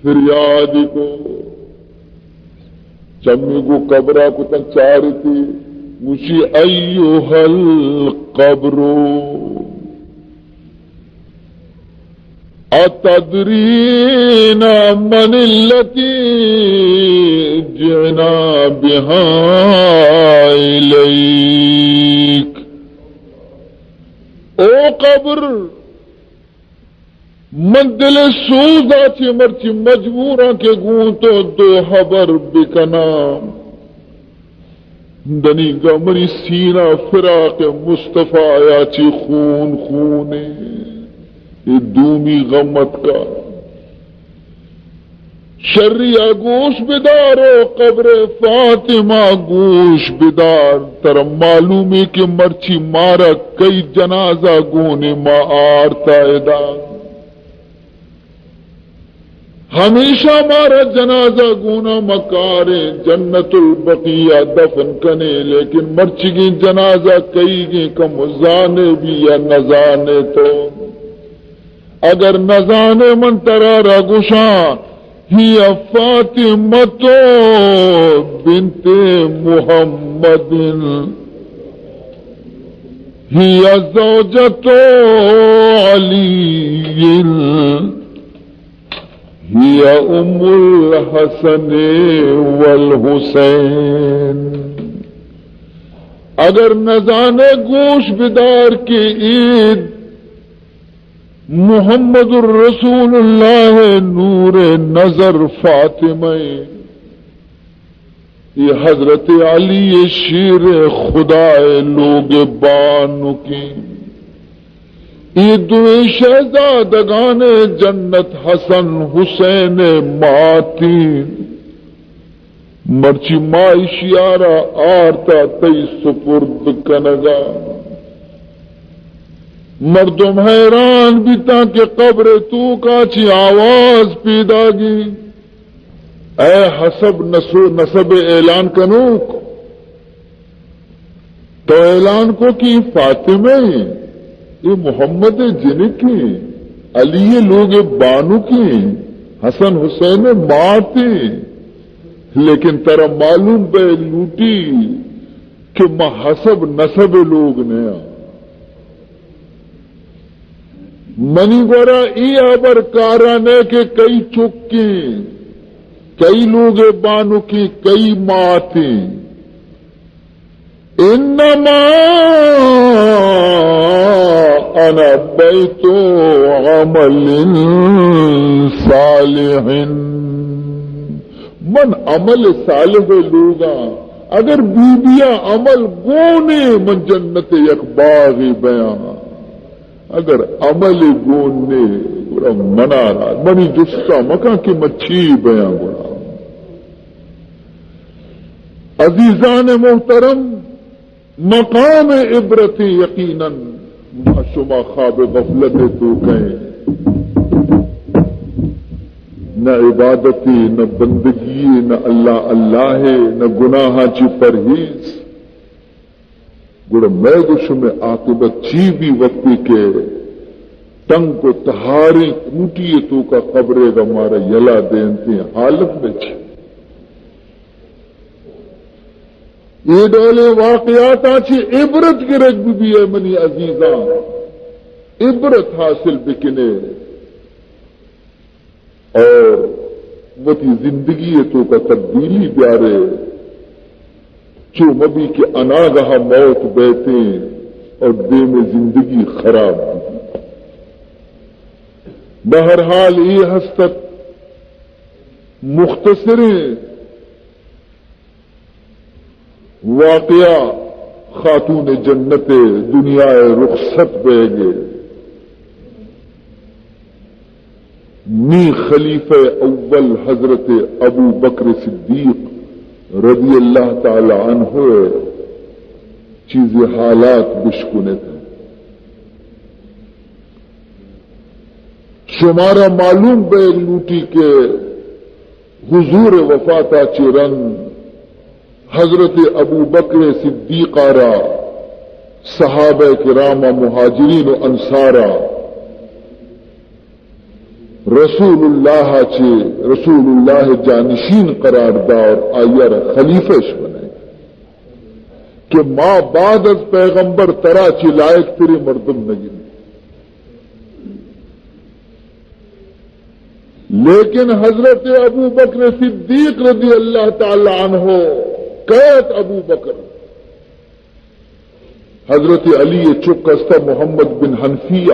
فریادی کو، چمی گو قبرا کتن چارتی، گوشی، ایها القبر، اتدرین من التی جئنا بها الیک؟ او قبر، من دل سوزا چہ مرچی مجبوراں کہ گوں تو دو ہبر بکناں۔ دنیگا منی سینہ فراق مصطفی ءَ چہ خون خونے۔ اے دومی غم اتکا۔ شری ءَ گوش بدار، او قبر فاطمہ گوش بدار، ترا معلومے کہ مرچی مارا کئی جنازہ گونے ما آرتا ادا۔ ہمیشہ مارا جنازہ گونا مکاریں، جنت البقیع دفن کنے، لیکن مرچیگیں جنازہ کئیگیں کم زانے بھی یا نزانے تو۔ اگر نزانے من ترا را گوشاں، هي فاطمة بنت محمد، هي زوجة علي، هي أم الحسن والحسين۔ اگر نزانے گوش بدار کہ اے محمد رسول اللہ نور نظر فاطمہ، اے حضرت علی شیر خدا لوگ بانکی، اے دوئیں شہزادگان جنت حسن حسین ماتی۔ مرچی ما ایشی ءَ را آرتا تئی سپرد کنگا۔ مردم حیران بیتاں کہ قبر توکا چی آواز پیداگی۔ اے حسب نسو-، نسب اعلان کنوک، تو اعلان کو کہ اے فاطمہ ایں، اے محمد جنک ایں، علی لوگ بانک ایں، حسن حسین مات ایں، لیکن ترا معلوم بئے لوٹی کہ ما حسب نسب لوگ نیاں۔ منی گورا اے ہبر کارا نہ کہ کئی چکیں، کئی لوگ بانکیں، کئی ماتیں۔ انما انا بیت عمل صالح، من عمل صالح لوگاں۔ اگر بی بیا عمل گونے، من جنت یک باغی بیاں۔ اگر عمل گون نے، گڑا منا را، منی جستا مکن کہ من چی بیاں گڑا۔ عزیزان محترم، مقام عبرت یقیناً ما شما خواب غفلت توکیں۔ نہ عبادتے، نہ بندگی، نہ اللہ اللہ، نہ گناہاں چی پرہیز۔ گڑا مئے گو شمئے عاقبت چی بی؟ وقتی کہ تنک و تہاریں کوٹی توکا قبرے گا مارا یلا دینتیں، حالت مئے چی؟ اے ڈولیں واقعاتاں چی عبرت گرگ بی، اے منی عزیزاں، عبرت حاصل بکنے۔ اور وتی زندگی ءِ توکا تبدیلی بیارے، چو مبی کہ اناگاہ موت بیتیں اور دیم زندگی خراب بی۔ بہرحال اے ہستت مختصریں واقعہ خاتون جنت ءِ دنیا ءِ رخصت بیگ ءِ۔ نی خلیفہ اول حضرت ابو بکر صدیق رضی اللہ تعالی عنہ ءِ چیزے حالات بشکنت۔ شمارا معلوم بیگ لوٹی کہ حضور وفاتا چہ رند حضرت ابوبکر صدیقا را، صحابہ کرام و مہاجرین و انصارا رسول اللہ چے، رسول اللہ جانشین قرار دا اور آئی را خلیفہ اش بنائے کہ ما بعد از پیغمبر ترا چے لائق ترے مردم نگنی۔ لیکن حضرت ابو بکر صدیق رضی اللہ تعالی عنہ، کئے ات ابو بکر؟ حضرت علی ءِ چک است محمد بن حنفیہ،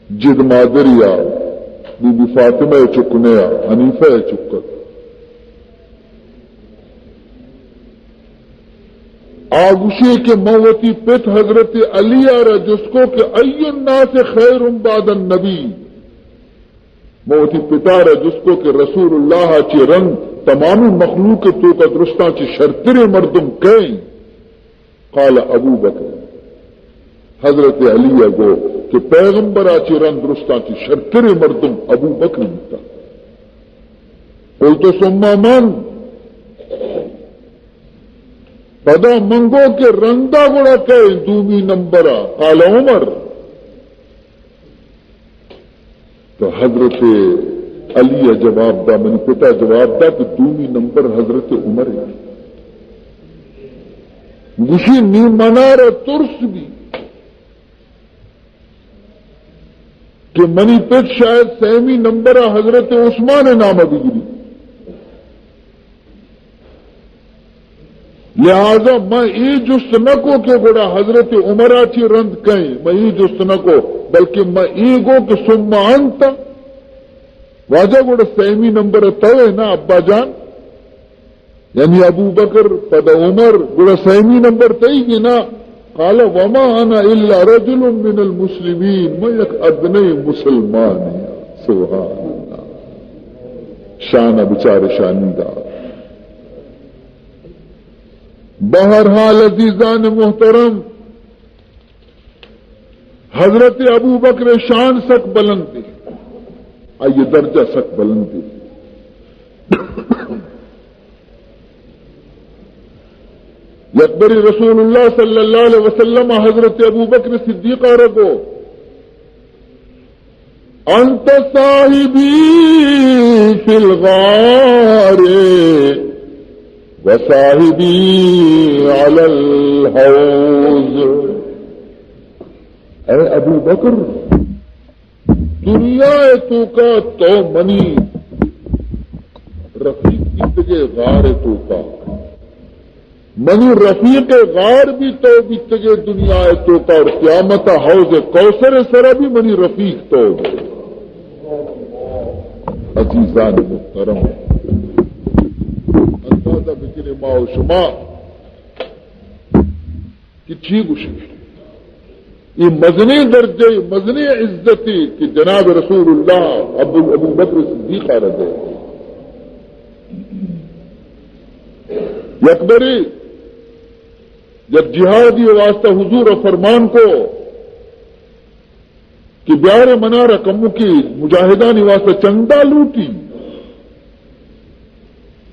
جد مادری ءَ، بی بی فاطمہ ءِ چک نیا، حنیفہ ءِ چک ات۔ آ گوشی کہ من وتی پت حضرت علی ءَ را جست کو کہ ای الناس خیر بعد النبی، من وتی پتا را جست کو کہ رسول اللہ ءَ چے رند تمامی مخلوق ءِ توکا درستاں چے شرتریں مردم کئے؟ قال ابو بکر۔ حضرت علی ءَ گو کہ پیغمبر ءَ چے رند درستاں چے شرتریں مردم ابو بکر بوتا۔ قلت ثم من؟ پدا من گو کہ رندا گڑا کئے دومی نمبر ءَ؟ قال عمر۔ تو حضرت علی ءَ جواب دا، منی پتا جواب دا کہ دومی نمبر حضرت عمر ہے۔ گوشی نی منارا ترس بی کہ منی پت شاید سیمی نمبر ءَ حضرت عثمان ءِ نام ءَ بگری۔ لہذا من اے جست نہ کو کہ گڑا حضرت عمر ءَ چے رند کئیں، من اے جست نہ کو، بلکہ من اے گو کہ ثم انت، واجہ گڑا سیمی نمبر ءَ تو ئے نا ابا جان؟ یعنی ابو بکر، پدا عمر، گڑا سیمی نمبر تئی گی نا؟ قال وما انا الا رجل من المسلمین، من یک ادنی مسلمان آں۔ سبحان اللہ۔ شان بچار شانی دا۔ بہرحال عزیزان محترم، حضرت ابو بکر شان سک بلند ہے، آئی درجہ سک بلند ہے۔ یک بری رسول اللہ صلی اللہ علیہ وسلم حضرت ابو بکر صدیق ءَ را گو، انت صاحبی فی الغار و صاحبی علی الحوض۔ اے ابو بکر، دنیا ءِ توکا تو منی رفیق بیتگے غار ءِ توکا۔ منی رفیق غار بھی تو بیتگے دنیا ءِ توکا اور قیامت ءَ حوض کوثر ءِ سرا بھی منی رفیق تو بے۔ عزیزان محترم، اندازہ بکنے ما و شما کہ چی گوشی۔ اے مزنیں درجہ، مزنیں عزتے کہ جناب رسول اللہ ابو، ابو بکر صدیق ءَ را دے۔ یک برے یک جہادی واسطہ حضور ءَ فرمان کو کہ بیارے منارا کموکی مجاہدانی واسطہ چندہ لوٹی۔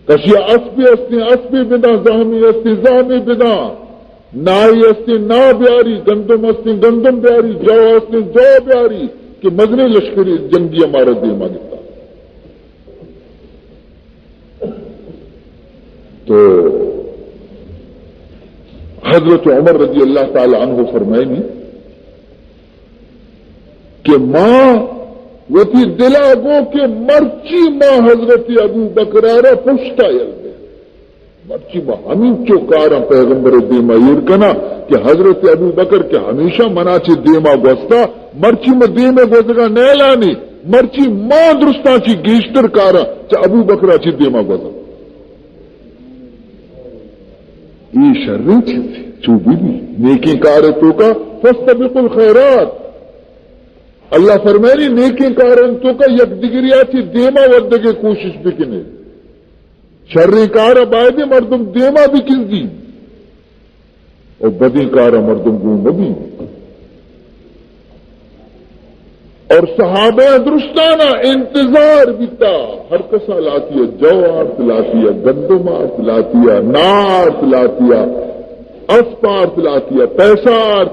کشیا اسپے استیں، اسپے بداں، زہمے استیں، زہمے بداں، نائے استیں، نا بیاری، گندم استیں، گندم بیاری، جو استیں، جو بیاری، کہ مزنیں لشکری جنگی ہمارا دیما گتا۔ تو حضرت عمر رضی اللہ تعالی عنہ فرمائنی کہ ما وتی دلا گو کہ مرچی ما حضرت ابو بکر ءَ را پشتا یل دے، مرچی ما ہمینچو کاراں پیغمبر ءِ دیما ایر کنا کہ حضرت ابو بکر کہ ہمیشہ منا چے دیما گوستا، مرچی ما دیما گوزگا نیلانی، مرچی ما درستاں چے گیشتر کاراں چہ ابو بکر ءَ چے دیما گوزاں۔ اے شریں چیزے، چو بی بی نیکیں کار ءِ توکا فاستبقوا الخیرات۔ اللہ فرمائنی نیکیں کار ءِ توکا یک دگریا چے دیما ودگے کوشش بکنے۔ شریں کار ءَ باید مردم دیما بکنزی۔ و بدیں کار ءَ مردم گون مبی۔ اور صحابہ درستانا انتظار بیتا، ہر کسا لاتی ءَ جو آرت، لاتی ءَ گندم آرت، لاتی ءَ نا آرت، لاتی ءَ اسپ آرت، لاتی ءَ پیسہ آرت۔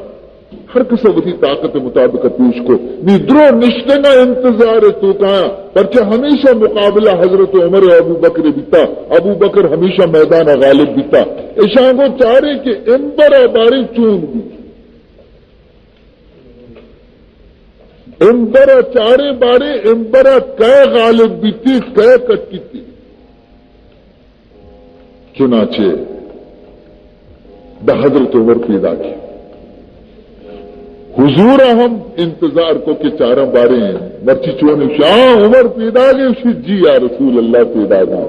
ہر کس وتی طاقت مطابق پیش کو۔ نی درو نشتگا انتظار توکایا، پرچہ ہمیشہ مقابلہ حضرت عمر و ابو بکر بیتا، ابو بکر ہمیشہ میدان غالب بیتا۔ اشاں گو چارے کہ امبر بارے چون بی۔ امبر چارے بارے، امبر کئے غالب بیتی، کئے کٹیتی۔ چنانچہ دہ حضرت عمر پیدا کی۔ حضور ہم انتظار کو کہ چارم بارے ہیں، مرچی چون شاہ عمر پیدا گئے، جی یا رسول اللہ پیدا گئے۔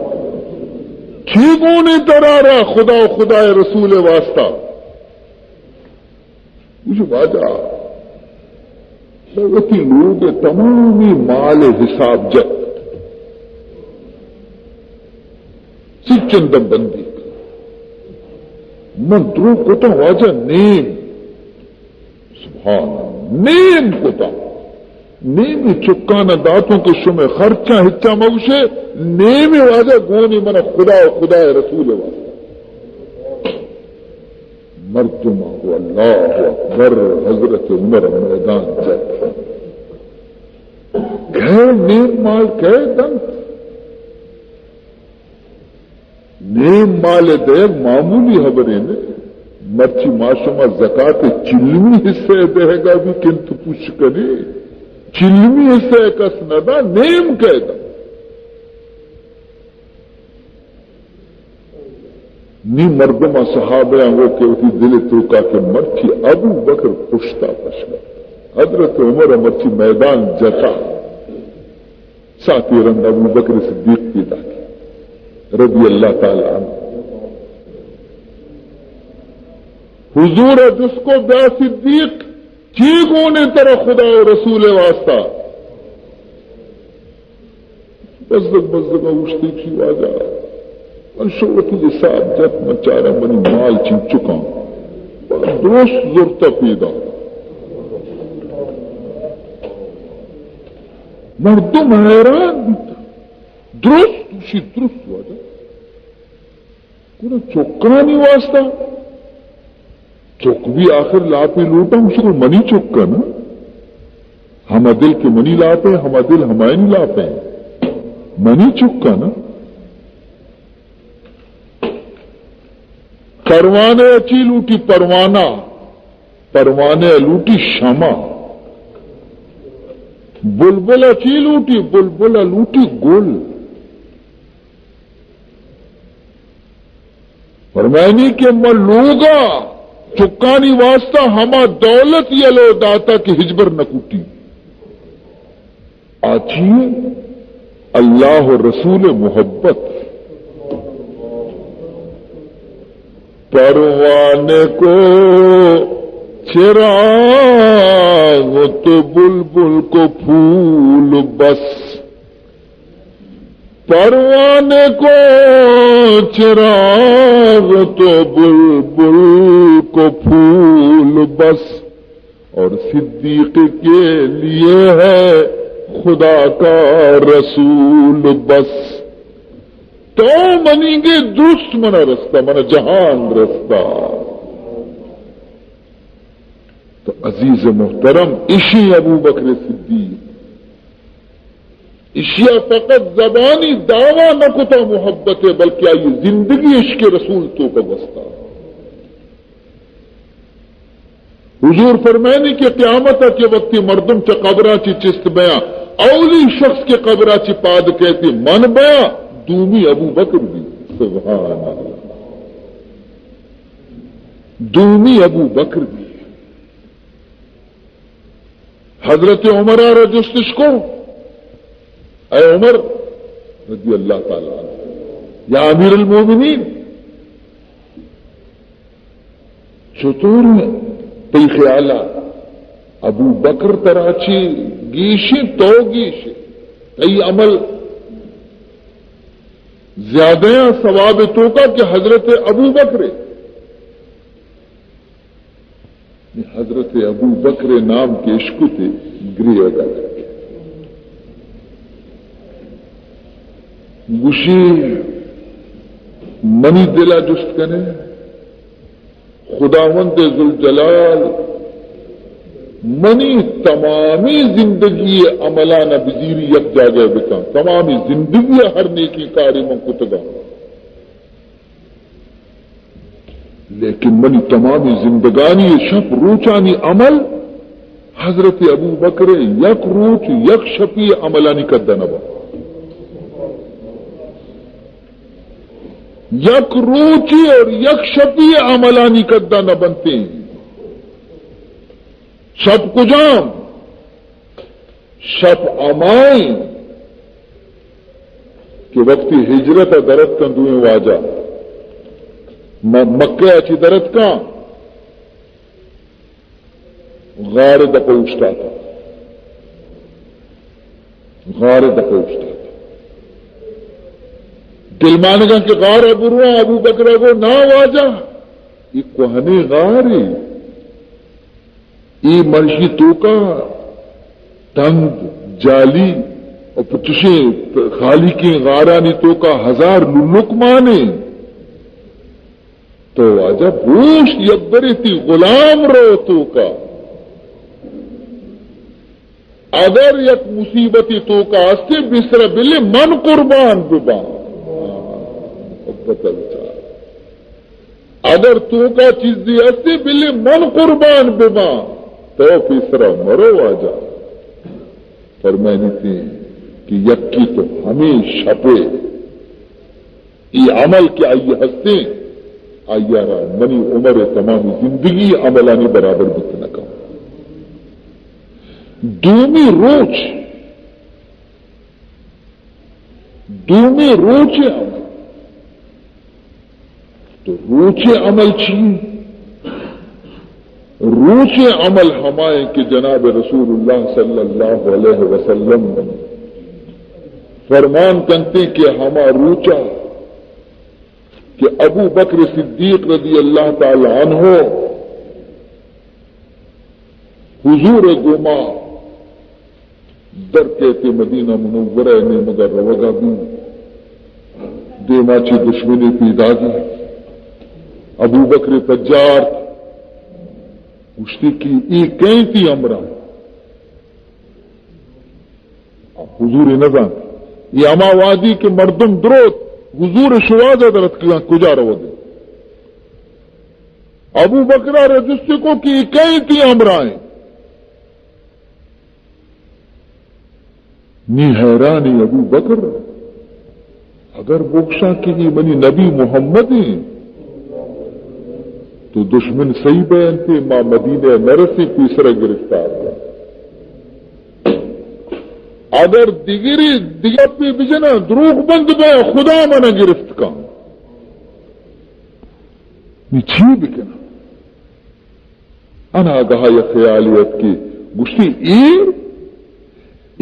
چی گونے ترا را خدا و خدائے رسول واسطہ؟ گوشی، واجہ، من وتی لوگ تمامی مال حساب جت، سچندم بندی۔ من درو کتا واجہ نیم، سبحان اللہ، نیم کتا۔ نیمی چکان داتوں کہ شمے خرچاں ہچا مگوشے، نیمی واجہ گونی من خدا و خدا رسول واسطہ۔ مردم گو اللہ اکبر، حضرت عمر میدان جت۔ گئے نیم مال کئے دنت؟ نیم مال دئیگ معمولی حبرے نہ۔ مرچی ما شما زکات چلمی حصہ دئیگا بھی کنت پوش کنے۔ چلمی حصہ کس نہ دا، نیم کئے دا۔ نی مردم صحابہ آں گو کہ وتی دل توکا کہ مرچی ابو بکر پشتا پشتا، حضرت عمر مرچی میدان جتا۔ ساعتی رند ابو بکر صدیق پیدا کی، رضی اللہ تعالی عنہ۔ حضور جس کو بیا صدیق، چی گونے ترا خدا و رسول واسطہ؟ بزگ بزگ اوشتی کی واجہ، من شو وتی حساب جت، من چارا منی مال چنچکاں درست زرتا پیدا۔ مردم حیران بیت۔ درست، گوشی درست واجہ۔ گڑا چکانی واسطہ؟ چک بھی آخر لاپے لوٹاں، گوشی گڑا منی چک نا۔ ہما دل کہ منی لاپے، ہما دل ہمائنی لاپے۔ منی چک نا۔ پروانے چی لوٹی؟ پروانہ۔ پروانے لوٹی شمع۔ بلبل چی لوٹی؟ بلبل لوٹی گل۔ فرمائنی کہ من لوگا چکانی واسطہ ہما دولت یلو داتا کہ ہچبر نہ کٹی۔ آ چی؟ اللہ و رسول محبت۔ پروانے کو چراغ تو بلبل کو پھول بس۔ پروانے کو چراغ تو بلبل کو پھول بس، اور صدیق کے لیے ہے خدا کا رسول بس۔ تو منیگے درست منا رستہ، منا جہان رستہ۔ تو عزیز محترم، اشی ابو بکر صدیق، اشیا فقط زبانی دعویٰ نہ کتا محبت ء، بلکہ آئی زندگی عشق رسول توکا گوستا۔ حضور فرمائنی کہ قیامت ء کہ وقتی مردم چہ قبرا چی چست بیاں، اولی شخص کہ قبرا چی پاد کیتی من بیاں، دومی ابو بکر بی۔ سبحان اللہ۔ دومی ابو بکر بی۔ حضرت عمر ء را جستش کو، اے عمر رضی اللہ تعالی عنہ، یا امیر المومنین، چطور تئی خیال ء ابو بکر ترا چی گیشیں، تو گیشیں، تئی عمل زیادہ ثواب توکا کہ حضرت ابو بکر؟ حضرت ابو بکر نام کہ اشکتے گریوگا لگے۔ گوشی، منی دلا جست کنے، خداوند ذوالجلال منی تمامی زندگی ءِ عملان ءَ بزیری یک جاگہ بکن، تمامی زندگی ءِ ہر نیکی کارے من کتگاں۔ لیکن منی تمامی زندگانی شپ روچانی عمل حضرت ابوبکر ءِ یک روچ یک شپی عملانی قد ءَ نہ بنت۔ یک روچی اور یک شپی عملانی قد ءَ نہ بنتیں۔ شپ کجام؟ شپ ہمائیں کہ وقتی ہجرت ءَ درتکاں دوئیں واجہ، م-، مکہ ءَ چہ درتکاں، غار ءِ دپ ءَ اوشتاتاں، غار ءِ دپ ءَ اوشتاتاں۔ دلمانگاں کہ غار ءَ برواں، ابوبکر ءَ گو، نا واجہ، اے کوہنیں غارے، اے مرشی توکا تند، جالی، اور چشیں خالیکیں غارانی توکا ہزار للک مانیں۔ تو واجہ بوشت، یبرے تی غلام رو توکا۔ اگر یک مصیبتی توکا ہستے، بسر بلے من قربان بباں۔ محبت الچار۔ اگر توکا چیزے ہستے، بلے من قربان بباں، تو پیسرا مرو واجہ۔ فرمائنیتی کہ یکی تو ہمیں شپے، ای عمل کہ آئی ہستیں، آئی را منی عمر تمام زندگی عملانی برابر بیت نہ کن۔ دومی روچ، دومی روچ عمل۔ تو روچ عمل چی؟ روچ عمل ہمائیں کہ جناب رسول اللہ صلی اللہ علیہ وسلم فرمان کنتے کہ ہما روچا کہ ابو بکر صدیق رضی اللہ تعالی عنہ حضور گوما در کیت، مدینہ منورہ نیمگا روگا بی، دیما چی دشمنی پیدا بی۔ ابو بکر پجارت، گوشتی کہ ای کئیں تی امرا؟ حضور نزان۔ ای ہما وادی کہ مردم دروت، حضور شوازا درت کجا روگے۔ ابو بکر ءَ را جست کو کہ اے کئے تی ہمراہیں؟ نی حیرانی ابو بکر، اگر بگشاں کہ اے منی نبی محمد ہیں، تو دشمن صحیح بیانتے، ما مدینہ نرسی پیسرا گرفتار ہیں۔ اگر دگری دگہ پہ بجنا دروغ بند بیا، خدا منا گرفت کن۔ نی چی بکناں؟ اناگہا یک خیالے اتک کہ گوشتی، اے،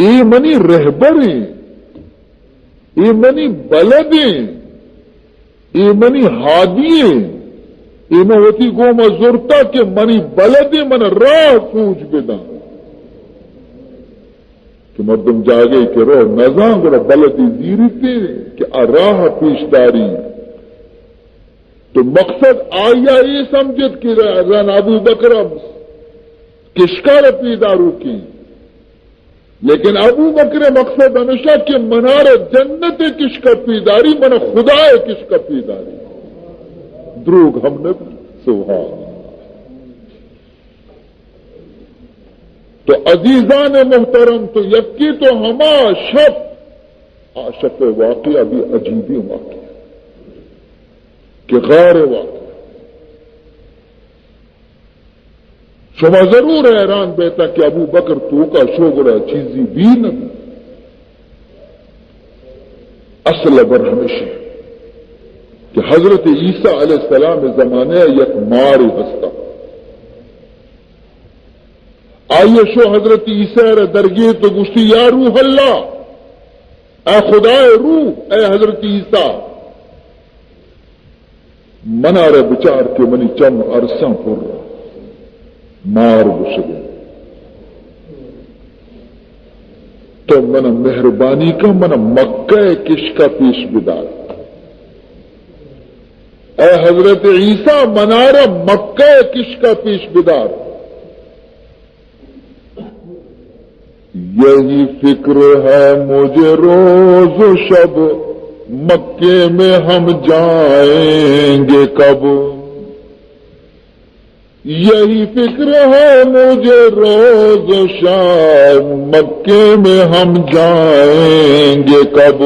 اے منی رہبریں، اے منی بلدیں، اے منی ہادییں، اے من وتی گوما زرتا کہ منی بلدیں، من راہ سوج بدن۔ کہ مردم جاگہے کہ رو نزان، گڑا بلدے زیریتے کہ آ راہ پیش داری۔ تو مقصد آیا اے سمجھت کہ زن ابو بکر کشکار پیداروکیں، لیکن ابو بکر مقصد ہمیشہ کہ منار جنت کشکا پیداری، من خدا کشکا پیداری۔ دروگ ہم نبی۔ سبحان اللہ۔ تو عزیزان محترم، تو یکی تو ہما شپ، آ شپ واقعہ بھی عجیبیں واقعہ کہ غار واقعہ۔ شما ضرور حیران بیتا کہ ابو بکر توکا شو گڑا چیزی بھی نبی۔ اصل خبر ہمیشہ کہ حضرت عیسیٰ علیہ السلام زمانے یک مارے ہستا۔ آئی شو حضرت عیسیٰ را درگیت و گوشتی، یا روح اللہ، اے خدائے روح، اے حضرت عیسیٰ، منارا بچار کہ منی چم ارساں پر مار گوشگے۔ تو من مہربانی کن، من مکہ کشکا پیش بدار۔ اے حضرت عیسیٰ، منارا مکہ کشکا پیش بدار۔ یہی فکر ہے مجھے روز و شب، مکے میں ہم جائیں گے کب؟ یہی فکر ہے مجھے روز و شب، مکے میں ہم جائیں گے کب؟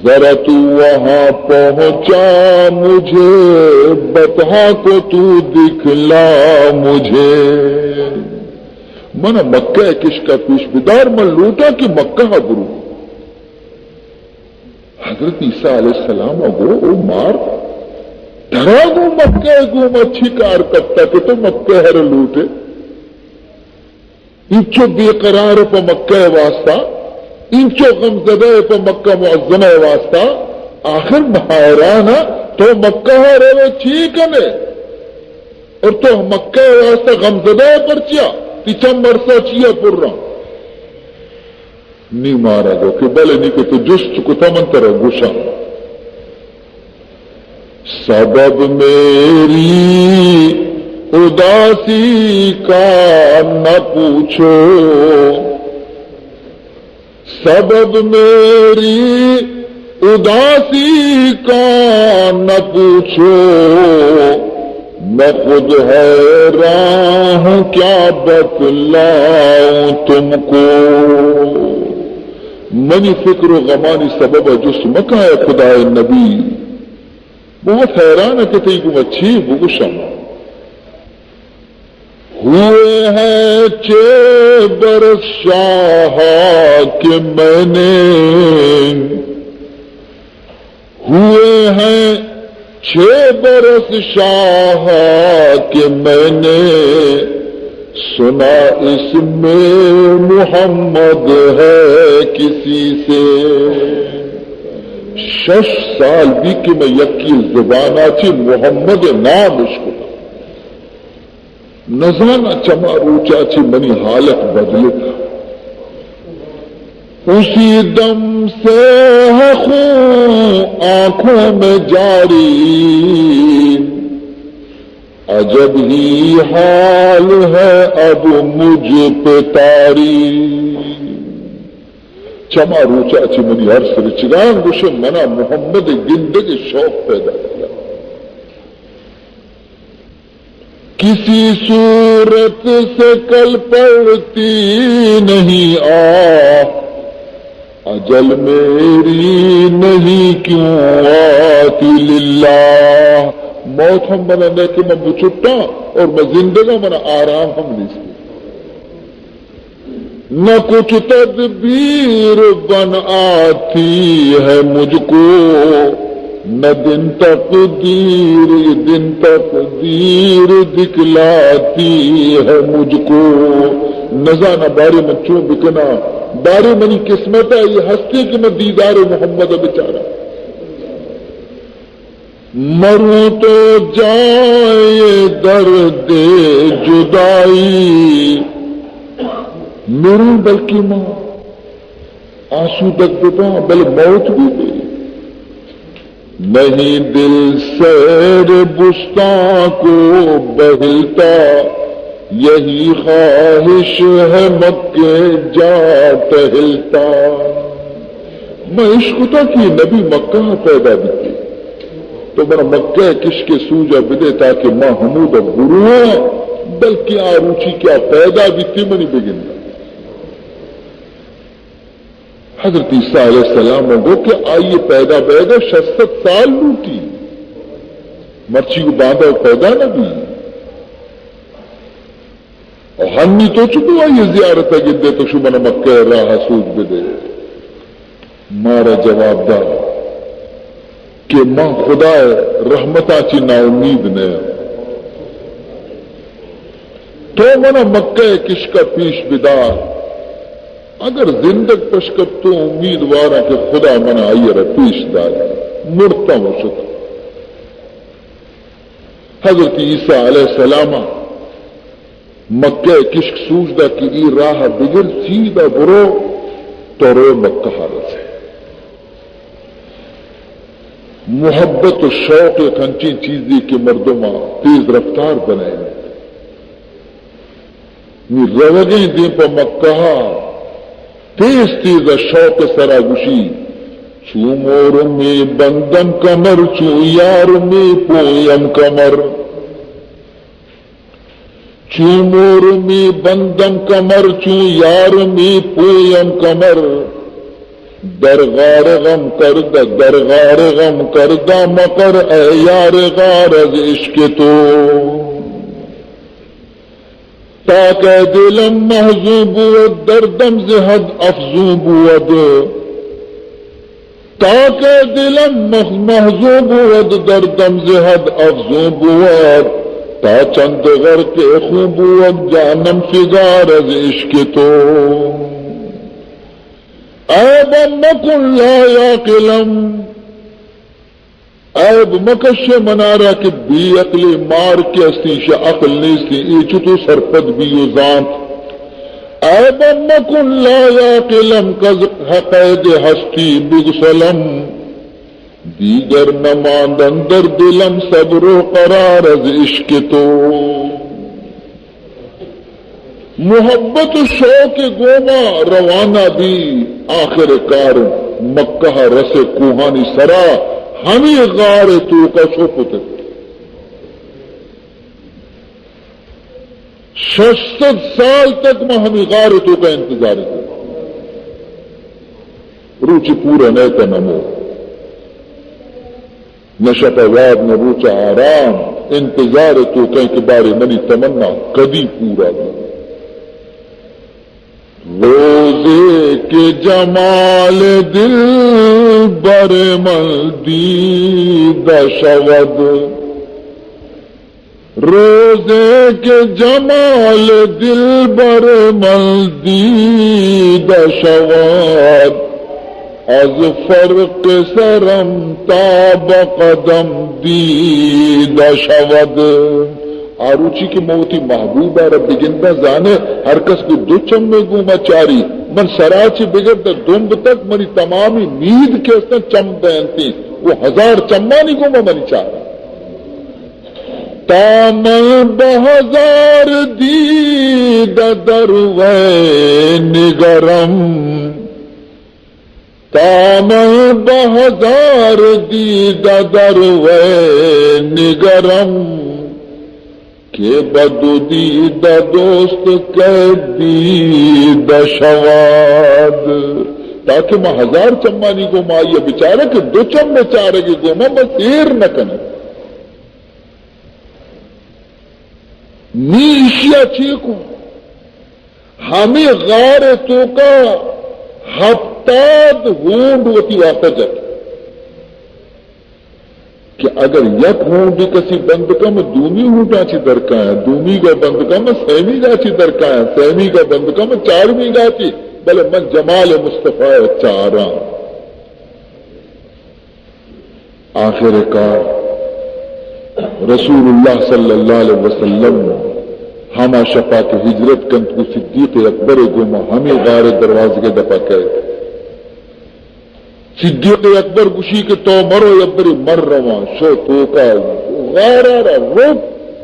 ذرا تو وہاں پہنچا مجھے، بطحا کو تو دکھلا مجھے۔ من مکہ کشکا پیش بدار، من لوٹا کہ مکہ برو۔ حضرت عیسیٰ علیہ السلام گو، او مار، ترا گو مکہ گوما چی کار کپتا کہ تو مکہ ہر لوٹے؟ انچو بے قرار پہ مکہ واسطہ، انچو غمزدہ پہ مکہ معظمہ واسطہ، آخر حیران تو مکہ روے چی کنے؟ اور تو مکہ واسطہ غمزدہ پرچیا؟ تی چم مرسا چیا پر رہا؟ نی مارا گو کہ بلے نی کہ تو جست کتا من ترا گوشاں۔ سبب میری اداسی کا نہ پوچھو، سبب میری اداسی کا نہ پوچھو، میں خود حیران ہوں کیا بتلاؤں تم کو۔ منی فکر و غمانی سبب جست مکن اے خدائے نبی۔ بہت حیران کہ تئی گوما چی بگوشاں۔ ہوئے ہیں چھ برس شاہا کہ میں نے، ہوئے ہیں چھ برس شاہا کہ میں نے سنا اس میں محمد ہے کسی سے۔ شش سال بی کہ من یکی زبانا چی محمد نام اشکتا۔ نزاناں چما روچا چہ منی حالت بدلت۔ اسی دم سے ہے خون آنکھوں میں جاری، عجب ہی حال ہے اب مجھ پہ طاری۔ چما روچا چہ منی ارس رچگاں، گوشے منا محمد گندگ شوق پیدا کیا۔ کسی صورت سے کل پڑتی نہیں آہ، اجل میری نہیں کیوں آتی للہ۔ موت ہم منا نہ کہ من بچٹاں اور من زندگاں، منا آرام ہم نیست۔ نہ کچھ تدبیر بن آتی ہے مجھ کو، نہ دن تقدیر، یہ دن تقدیر دکھلاتی ہے مجھ کو۔ نزاناں بارے من چون بکناں، بارے منی قسمت ءَ یہ ہستی کہ من دیدار محمد ءَ بچاراں۔ مروں تو جائے درد جدائی، مروں بلکہ من آسودگ بباں، بلے موت بہ بی۔ نہیں دل سیر بستاں کو بہلتا، یہی خواہش ہے مکے جا ٹہلتا۔ من اشکتا کہ نبی مکہ ءَ پیدا بیتے، تو منا مکہ ءِ کشک ءِ سوج ءَ بدے تاکہ من ہمود ءَ برواں، بلکہ آ روچی کہ آ پیدا بیتے منی بگنداں۔ حضرت عیسیٰ علیہ السلام ءَ گو کہ آئی پیدا بیگ ءَ شش سد سال لوٹی، مرچی گو باندا پیدا نہ بی۔ و ہنی تو چکو آئی زیارت ءَ گندے، تو شو منا مکہ ءِ راہ ءَ سوج بدے۔ مارا جواب دا کہ من خدا ءِ رحمتاں چی ناامید نہ آں۔ تو منا مکہ ءِ کشک ءَ پیش بدار۔ اگر زندگ پشکپتوں، امیدواراں کہ خدا منا آئی ءَ را پیش دار۔ مرتاں و شتاں۔ حضرت عیسیٰ علیہ السلام ءَ مکہ ءِ کشک سوج دا کہ اے راہ ءَ بگر، سیدھا برو، تو روئے مکہ ءَ رسے۔ محبت و شوق یک انچیں چیزے کہ مردم ءَ تیز رفتار بنائینت۔ نی روگیں دیم پہ مکہ ءَ، تیز تیز ءَ شوق ءِ سرا گوشی، چو مور می بندم کمر، چو یار می پویم کمر۔ چو مور می بندم کمر، چو یار می پویم کمر۔ در غار غم کرد، در غار غم کرد مقر، اے یار غار از عشق تو۔ تا کہ دلم محزون بود، دردم ز حد افزون بود۔ تا کہ دلم مح-، محزون بود، دردم ز حد افزون بود۔ تا چند غرق خون بود، جانم فگار از عشق تو۔ عیب مکن لا عاقلم، عیب مکش منارا کہ بے عقلے، مار کہ ہستی، ایشا عقل نیستی، اے چتو سرپد بی و زانت۔ عیب مکن لا عاقلم، کز قید ہستی بگسلم۔ دیگر نماند اندر دلم صبر و قرار از عشق تو۔ محبت و شوق گوما روانہ بی، آخر کار مکہ رس کوہانی سرا، ہمی غار توکا چو پتک۔ شش سد سال تک ما ہمی غار توکا انتظار کو۔ روچ پورا نئے تا نمو۔ نہ شپ ء واب، نہ روچ ء آرام، انتظار ء توکیں کہ بارے منی تمنا کدی پورا بی۔ روزے کہ جمال دلبر من دیدہ شود، روزے کہ جمال دلبر من دیدہ شود، از فرق سرم تا بقدم دیدہ شود۔ آ روچی کہ من وتی محبوب ء را بگنداں، زانے ہر کس گوں دو چمے گوما چاری، من سرا چہ بگر دمب تک منی تمامی مید کہ استاں چم دینتی و ہزار چمانی گوما منی چار۔ تا من بہ ہزار دیدہ در وی نگرم، تا من بہ ہزار دیدہ در وی نگرم، کہ بہ دو دیدہ دوست کئے دیدہ شود۔ تاکہ ما ہزار چمانی گوما آئی ء بچارہ کہ دو چم ء چارگ ء گوما ما سیر نہ کنیں۔ نی ایشی ء چے کن؟ ہمے غار ء توکا ہپتاد ہونڈ وتی واسطہ جت کہ اگر یک ہونڈ کسی بند کم، دومی ہونڈاں چی درکایاں، دومی گا بند کم، سیمی گا چی درکایاں، سیمی گا بند کم، چارمی گا چی، بلے من جمال مصطفی ء چاراں۔ آخر کار رسول اللہ صلی اللہ علیہ وسلم ہما شپا کہ ہجرت کنت، گوں صدیق اکبر گوما ہمے غار دروازگے دپا کئے۔ صدیق اکبر گوشی کہ تو مرو، یک برے من رواں۔ شو توکا غارا را روت،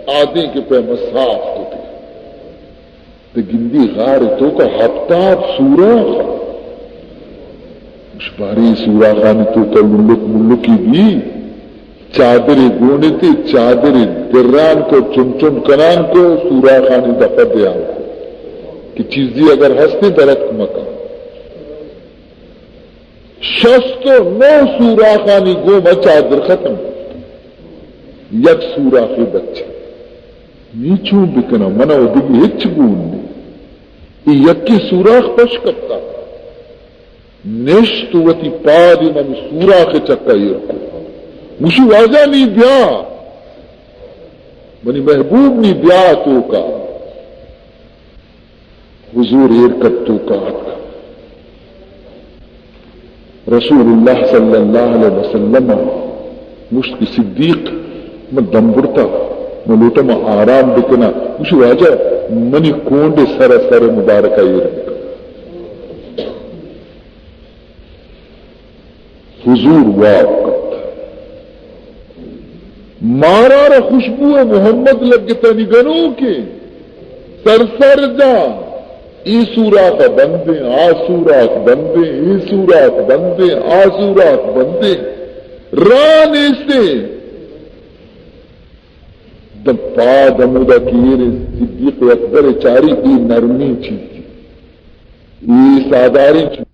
آدینک پیما صاف کتے۔ تو گندی غار توکا ہپتاد سوراخ۔ اش باری سوراخانی توکا للک ملکی بی۔ چادرے گونتی، چادرے دران کو، چم چم کنان کو، سوراخانی دپا دیان کو کہ چیزی اگر ہستی درت مکن۔ شست و نو سوراخانی گوما چادر ختم۔ یک سوراخے بچ۔ نی چون بکناں؟ منا و دگہ ہچ گون نی۔ اے یکے سوراخ پش کپتا۔ نشت وتی پادی من سوراخ چکا ایر کو۔ گوشی، واجہ نی بیا۔ منی محبوب نی بیا توکا۔ حضور ایر کپت توکا اتک۔ رسول اللہ صلی اللہ علیہ وسلم گوشت کہ صدیق، من دم برتا، من لوٹا من آرام بکنا۔ گوشی، واجہ، منی کونڈ سر سر مبارکہ ایر بکن۔ حضور واب کپت۔ مارا را خوشبو محمد لگتانی گنوکیں۔ سرسر جاں، اے سوراخ بندیں، آ سوراخ بندیں، اے سوراخ بندیں، آ سوراخ بندیں، راہ نیستیں۔ داں پاد ہمودا کہ ایر صدیق اکبر چاری، اے نرمیں چیزے، اے ساداریں چیزے۔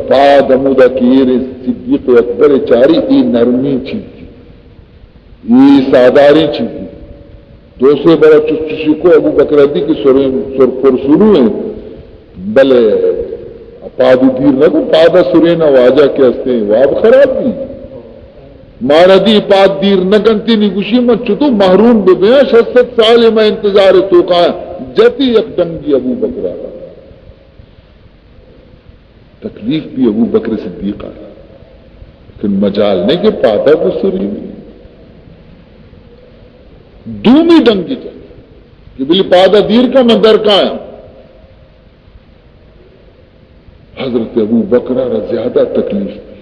پاد ہمودا کہ ایر صدیق اکبر چاری، اے نرمیں چیزے، اے ساداریں چیزے۔ دو سے برا چش چشی کو، ابو بکر دی کہ سرین، سر پر سرو ہیں، بلے پاد دیر نہ کو، پادا سرین واجہ کہ ہستیں، واب خراب بی۔ مارا دی پاد دیر نہ کنتی، نی گوشی من چتو محروم بہ بیاں، شش سد سال میں انتظار توکا، جتی یک ڈنگی ابو بکرا۔ تکلیف بی ابو بکر صدیق آ، لیکن مجال نہیں کہ پادا بسری۔ دومی ڈنگی جا کہ بلی پادا دیر کا، من در کایاں۔ حضرت ابو بکر را زیادہ تکلیف بی۔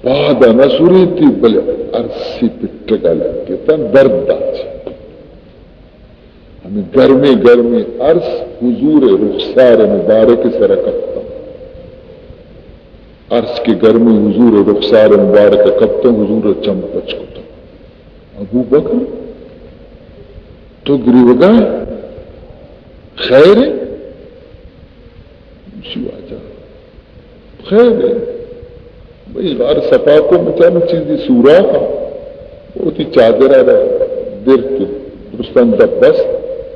پادا نہ سریتی، بلے ارسی پٹگا لگتا، درد دات۔ ہمیں گرمیں گرمیں ارس حضور رخسار مبارک سر کپتا۔ ارس کہ گرمیں حضور رخسار مبارک کپتا، حضور چم پچ کتا۔ ابو بکر، تو گریوگا ئے؟ خیر ہے؟ گوشی واجہ، خیر ہے۔ بھئی، غار صفا کو، مچان چیزی سوراخ، وتی چادرا را درت، درستان دپ بست،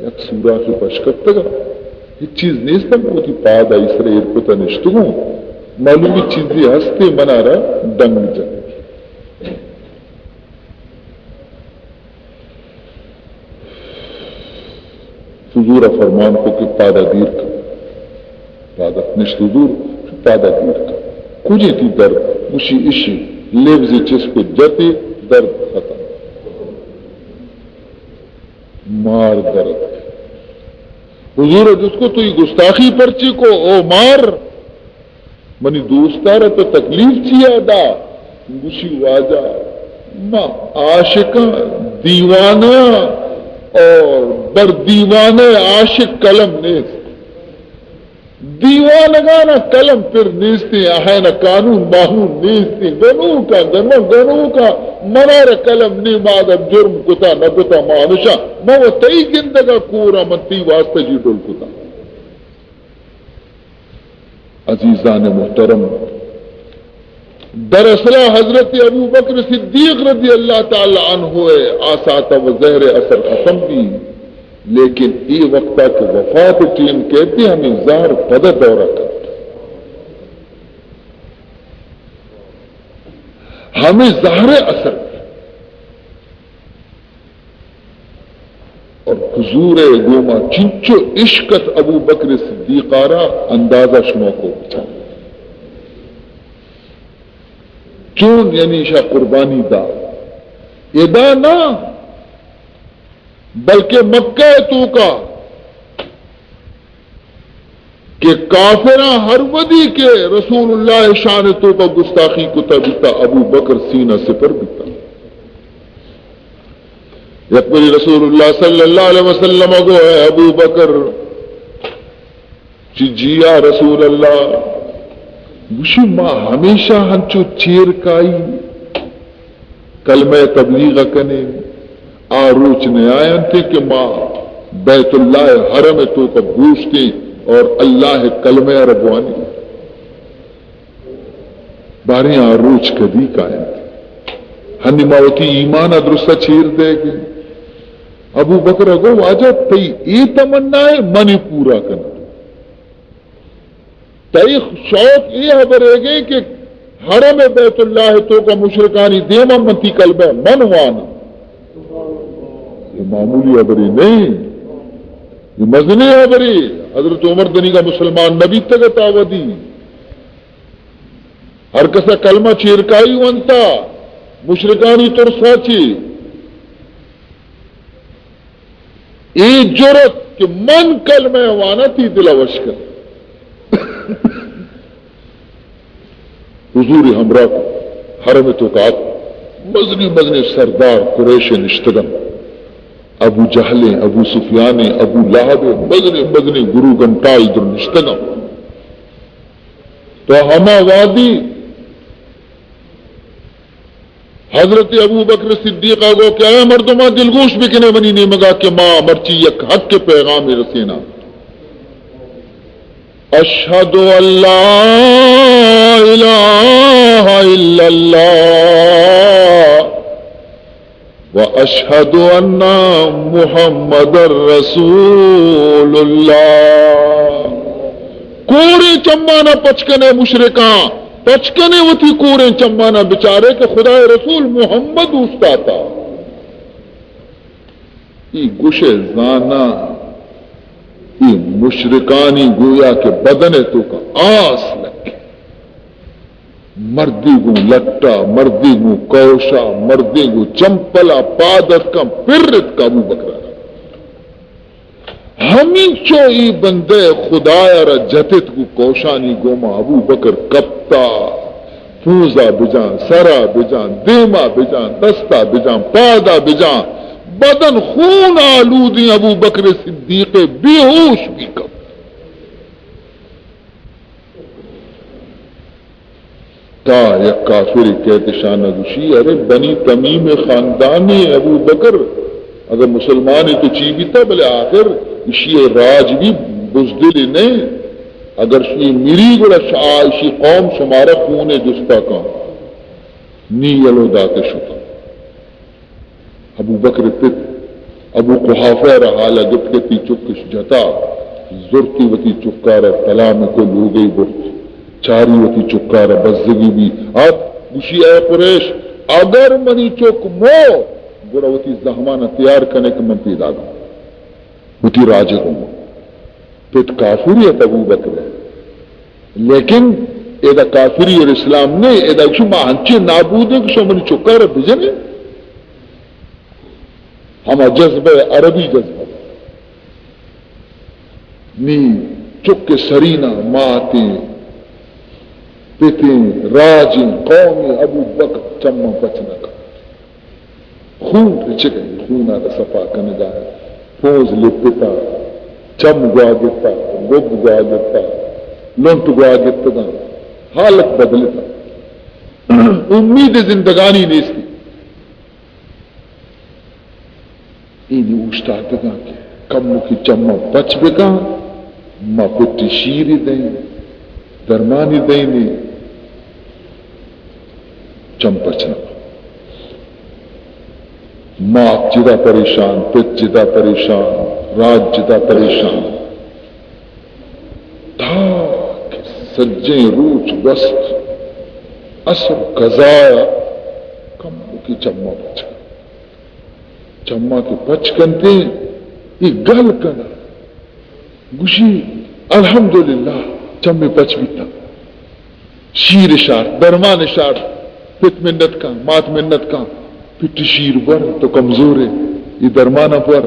یک سوراخی پش کپتگا۔ ہچ چیز نیست، من وتی پاد آئی سر ایر کتا نشتگوں۔ معلومی چیزی ہستے، منا را ڈنگ جنگ۔ حضور فرمان کو کہ پادا دیر کن۔ پادا نشت حضور، پادا دیر کن۔ کجی تی درد؟ گوشی اشی، لبز چست کو جتی، درد ختم۔ مار درد۔ حضور جست کو تو یہ گستاخی پرچی کو او مار؟ منی دوستارا تو تکلیف چیا دا؟ گوشی واجہ، ما عاشقاں، دیوانہ، اور بر دیوانہ عاشق قلم نیست۔ دیوانگانا قلم پر نیستیں، آہانا قانون مانون نیستیں۔ گنوکاں، گنو-، گنوکاں، منارا قلم نی، ما اگر جرم کتا نہ کتا، ما ہمیشہ، ما و تئی گندگا کورا، من تئی واسطہ جی ڈول کتا۔ عزیزان محترم، در اصل حضرت ابو بکر صدیق رضی اللہ تعالی عنہ آ ساعت و زہر اثر ختم بی، لیکن اے وقتا کہ وفات ٹیم کہتے ہمیں زہر پدا دورہ کرت، ہمیں زہر اثر اور حضور گوما چنچو عشق ات ابو بکر صدیق آرا، اندازہ شما کو بچا۔ چون یعنی شا قربانی دا۔ ادا نہ، بلکہ مکہ توکا کہ کافراں ہر ودی کہ رسول اللہ شان توکا گستاخی کتا بیتا، ابو بکر سینہ سپر بیتا۔ یک بری رسول اللہ صلی اللہ علیہ وسلم گو، اے ابو بکر، چی جی یا رسول اللہ؟ گوشی، ما ہمیشہ ہنچو چیر کائی کلمہ تبلیغ کنیں، آ روچ نیاینت کہ ما بیت اللہ حرم توکا بوشتیں اور اللہ کلمہ را بوانیں۔ باریں آ روچ کدی کاینت؟ ہنی ما وتی ایمان ء درست ء چیر دئیگ ایں۔ ابو بکر ء گو، واجہ، تئی اے تمنا ء من ء پورا کناں۔ تئی شوق اے ہبر ئیگ ء کہ حرم بیت اللہ ء توکا مشرکانی دیم ء من تئی کلمہ من واناں۔ اے معمولی ہبرے نہ انت، اے مزنیں ہبرے۔ حضرت عمر دنیگا مسلمان نہ بیتگ ات آ وھدی۔ ہر کس ء کلمہ چیرکائی ونتا، مشرکانی ترسا چی۔ اے جرأت کہ من کلمہ وانا تئی دل ء وش کن۔ حضور ہمراہ کو، حرم توکا ات۔ مزنیں مزنیں سردار قریش ءِ نشتگ انت۔ ابو جہل ءِ، ابو سفیان ءِ، ابو لہب ءِ، مزنیں مزنیں گرو گھنٹال در نشتگ انت۔ تو ہما وہدی حضرت ابوبکر صدیق ءَ گو کہ اے مردماں، دلگوش بکنے منی نیمگا کہ ما مرچی یک حق ءِ پیغامے رسیناں۔ اشہد ان لا الہ الا اللہ و اشہد ان محمد رسول اللہ۔ کوریں چمانا پچ کنے مشرکاں، پچ کنے وتی کوریں چمانا، بچارے کہ خدائے رسول محمد اوشتاتا۔ ای گوشے زاناں، ای مشرکانی گویا کہ بدن ءِ توکا آس لگے۔ مردے گوں لٹا، مردے گوں کوشا، مردے گوں چمپلا، پاد اتکاں، پر اتکا ابوبکر ءَ را۔ ہمینچو ای بندہ خدایا را جتت گوں کوشانی گوما، ابوبکر کپتا۔ پونزا بجان، سرا بجان، دیما بجان، دستا بجان، پادا بجان، بدن خون آلودیں ابوبکر صدیق بے ہوش بی کپت۔ تا یک کافرے کئیت اشانا گوشی، ارے بنی تمیم خاندانے ابوبکر، اگر مسلمانے تو چی بیتا، بلے آخر اشی راج بی بزدلے نئے، اگر شی مری گڑا شا-، اشی قوم شمارا خون جستا کن۔ نی یلو داتے شتا۔ ابوبکر پت ابو قحافہ را حالا گپت کہ تی چکش جتا، زرتی وتی چکارا تلام کو لوگئی برت، چاری وتی چکارا بزگی بی۔ آت گوشی، اے قریش، اگر منی چک مو، گڑا وتی زہمانا تیار کنے کہ من پیداگاں۔ وتی راج ءَ گوں۔ پت کافرے ات ابوبکر ءِ۔ لیکن ادا کافری اور اسلام نے، ادا گوشی ما ہنچیں نابودیں کہ شما منی چکا را بجنے۔ ہما جذبہ، عربی جذبہ۔ نی چک سرینا ماتیں، پتیں، راجیں، قومیں، ابوبکر چماں پچ نہ کن۔ خون رچگ ءَ، خونا را صفا کنگا، پونز لپتا، چم گواگتا، گب گواگتا، لنٹ گواگتگاں، حالت بدلتا۔ امید زندگانی نیستی۔ اینی اوشتاتگاں کہ کموکی چماں پچ بکاں، ما پٹی شیری دئیں، درمانی دئینی، چم پچ نہ۔ مات جدا پریشان، پت جدا پریشان، راج جدا پریشان۔ تا کہ سجیں روچ گوست، عصر قضایا، کموکی چماں پچ۔ چماں کہ پچ کنتیں، ای گل کناں۔ گوشی، الحمدللہ، چمے پچ بیتاں۔ شیر شارت، درمان شارت، پت منت کن، مات منت کن، پٹی شیر بر، تو کمزورے، ای درمانا بر۔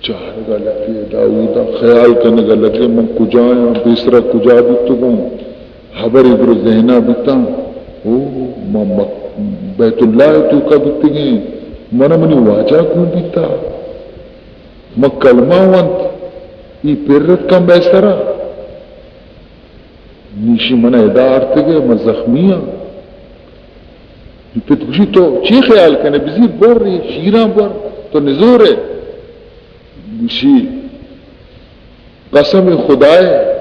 چارگا لگے، داودا خیال کنگا لگے، من کجایاں، پیسرا کجا بیتگوں؟ ہبرے درو ذہنا بیتاں، او، ما مک-، بیت اللہ توکا بیتگیں، منا منی واجہ گون بیتا، من کلمہ ونت، ای پرت کن مئے سرا۔ نی شی من ادا آرتگ ء، من زخمی آں۔ نی پت گوشی، تو چی خیال کنے؟ بزیر بر، اے شیراں بر، تو نزور ئے۔ گوشی، قسم خدائے،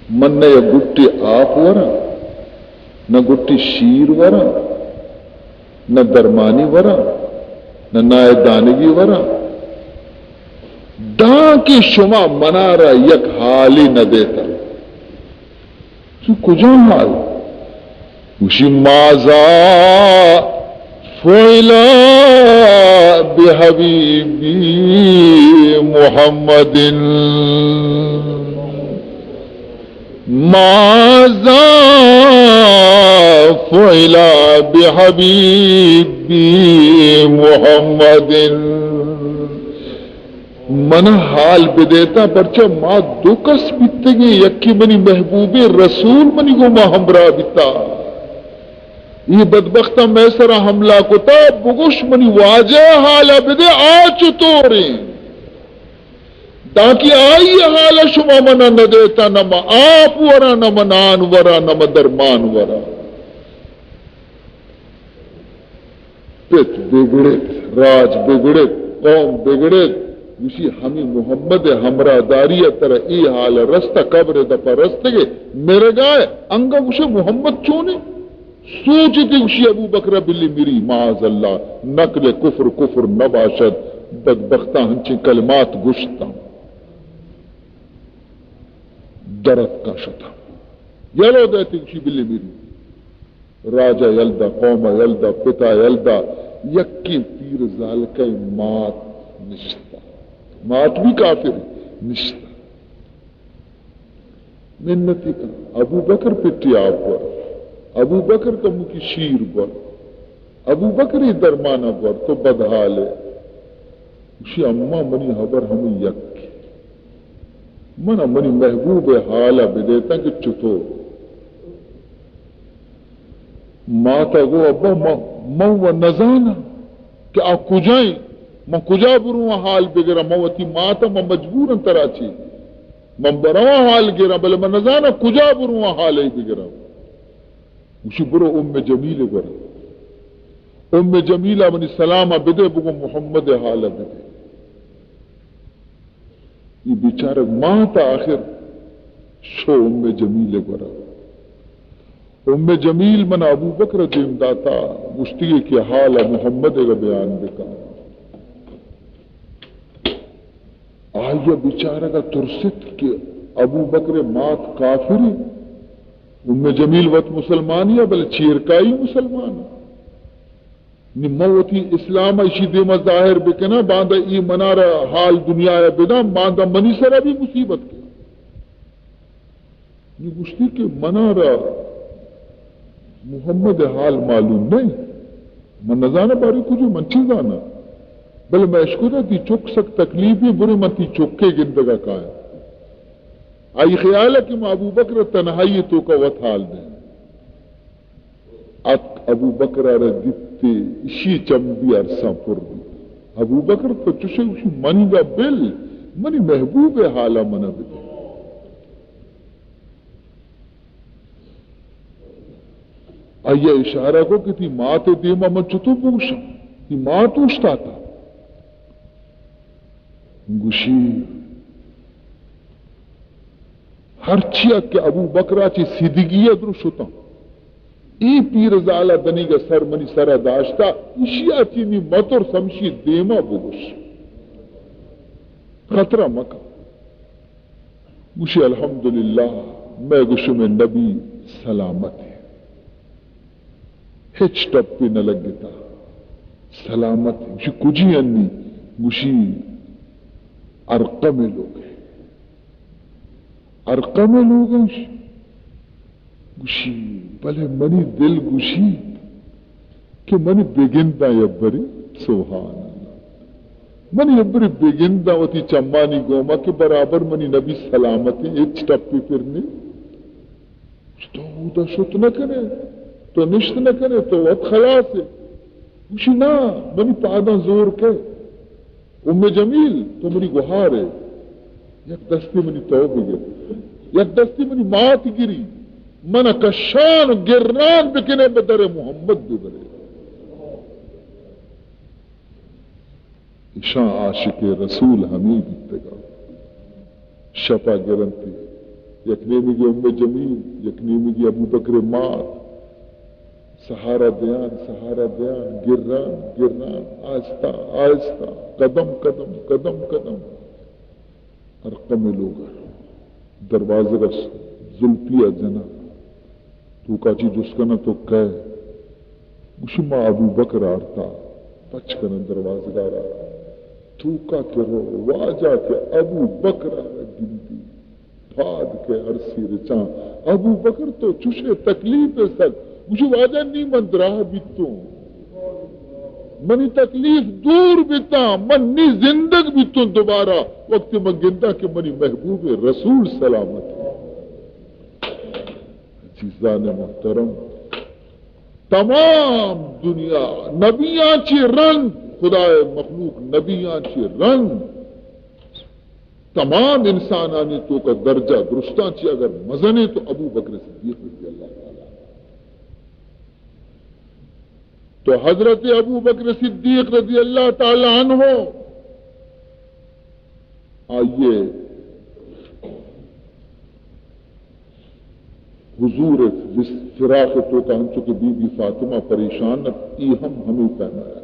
من نہ یک گٹی آپ وراں، نہ گٹی شیر وراں، نہ درمانی وراں، نہ نائے دانگی وراں، دانکہ شما منارا یک حالی نہ دیتا۔ چو کجام حال؟ گوشی، ماذا فعل بحبیبی محمد، ماذا فعل بحبیبی محمد۔ من حال بدیتا، پرچا ما دو کس بیتگیں، یکی منی محبوبیں رسول منی گوما ہمراہ بیتا۔ اے بدبختاں مئے سرا حملہ کتا، بگوش منی واجہ ءِ حال ءَ بدے، آ چطوریں؟ دانکہ آئی ءِ حال ءَ شما من ءَ نہ دیتا، نہ من آپ وراں، نہ من نان وراں، نہ من درمان وراں۔ پت بگڑت، راج بگڑت، قوم بگڑت۔ گوشی ہمے محمد ءِ ہمراہ داری ءَ ترا اے حال ءَ رستہ، قبر ءِ دپ ءَ رستگے، مرگائے، انگا گوشے محمد چونیں؟ سوچ تی گوشی ابو بکر بلی مری، معاذ اللہ، نقل کفر کفر نباشد۔ بدبختاں ہنچیں کلمات گوشتاں، درتکاں شتاں۔ یلو دئے تی گوشی بلی مری۔ راجا یل دا، قوما یل دا، پتا یل دا، یکیں پیر زالکئے مات نشتا۔ مات بھی کافر نشتا۔ منتی کن، ابو بکر پٹی آپ ور، ابو بکر کمکی شیر ور، ابو بکر ای درمانا ور، تو بدحال ئے۔ گوشی، اماں منی حبر ہمے یک۔ من ءَ منی محبوب ءِ حال ءَ بدیتاں کہ چطور۔ مات ءَ گو، ابا، من، من و نزاناں کہ آ کجا ایں، من کجا برواں حال بگراں، من وتی مات ءَ، من مجبوراں ترا چی، من برواں حال گراں، بلے من نزاناں کجا برواں حال ءَ بگراں۔ گوشی، برو ام جمیل ءِ گورا۔ ام جمیل ءَ منی سلام ءَ بدے، بگو محمد ءِ حال ءَ بدے۔ اے بیچارگ مات ءَ آخر شو ام جمیل ءِ گورا۔ ام جمیل من ابو بکر ءَ دیم داتا، گوشتی کہ حال ءَ محمد ءِ گا بیان بکن۔ آئی ءَ بیچارگ ءَ ترست کہ ابو بکر ءِ مات کافرے۔ ام جمیل وت مسلمانی ءَ، بلے چیرکائی مسلمان۔ نی من وتی اسلام ءَ ایشی دیم ءَ ظاہر بکناں، باندا ای منارا حال دنیا ءَ بداں، باندا منی سرا بھی مصیبت کن۔ نی گوشتی کہ منارا محمد ءِ حال معلوم نہ انت، من نزاناں بارے کجا، من چی زاناں، بلے من اشکتا تی چک سک تکلیف بی، برے من تی چکے گندگا کایاں۔ آئی خیال ءَ کہ ما ابو بکر ءَ تنہائی ءِ توکا وت حال دیں۔ اتک ابو بکر ءَ را دیت، اشی چم بی ارساں پر بیت۔ ابو بکر تو چشے گوشی، منی گا بل، منی محبوب ءِ حالا منا بدے۔ آئی ءَ اشارہ کو کہ تی مات ءِ دیما من چطور بگوشاں؟ تی مات اوشتاتا۔ گوشی، ہرچیا کہ ابو بکرا چہ سیدگی ءَ درو شتاں، اے پیرزال ءَ دنیگا سر منی سرا داشتا، اشیا چہ نی مترس، ہمشی دیما بگوش، خطرہ مکن۔ گوشی، الحمدللہ، مئے گو شمئے نبی سلامت ایں، ہچ ٹپے نہ لگتا، سلامت ایں۔ گوشی، کجی انی؟ گوشی، ارقم ءِ لوگ ایں۔ ارقم ءِ لوگ ایں؟ گوشی، بلے منی دل گوشی کہ منی بگنداں یبرے، سبحان اللہ، منی یبرے بگنداں وتی چمانی گوما کہ برابر منی نبی سلامت ایں، ہچ ٹپے پر نی۔ تو اودا شت نہ کنے، تو نشت نہ کنے، تو وت خلاص ئے۔ گوشی، نا، منی پاداں زور کئے۔ ام جمیل، تو منی گہار ئے، یک دستے منی تو بگر، یک دستے منی مات گری، من کشان و گران بکنے، بہ در محمد ببرے۔ اشاں عاشق رسول ہمے بیتگا۔ شپا گرنتی، یک نیمگی ام جمیل، یک نیمگی ابوبکر مات، سہارا دیان، سہارا دیان، گران، گران، آہستہ، آہستہ، قدم، قدم، قدم، قدم۔ ارقم لوگ ءَ دروازگ ءَ زلپی ءَ جناں، توکا چی جست کناں، تو کئے؟ گوشی، ما ابوبکر آرتا۔ پچ کناں دروازگ ءَ را، توکا کہ رو، واجہ کہ ابوبکر ءَ را گندی، پاد کہ ارسی رچاں، ابوبکر تو چشے تکلیف سک۔ گوشی، واجہ نی من دراہ بیتوں، منی تکلیف دور بیتاں، من نی زندگ بیتوں دوبارہ، وقتی من گنداں کہ منی محبوب رسول سلامت۔ عزیزان محترم، تمام دنیا نبیاں چی رند، خدائے مخلوق نبیاں چی رند، تمام انسانانی توکا درجہ درستاں چی اگر مزنیں تو ابو بکر صدیق رضی اللہ تعالی عنہ۔ تو حضرت ابو بکر صدیق رضی اللہ تعالی عنہ، آئیے حضور فراق توکا انچو کہ بی بی فاطمہ پریشان ات، ای ہم ہمیں پیما ات۔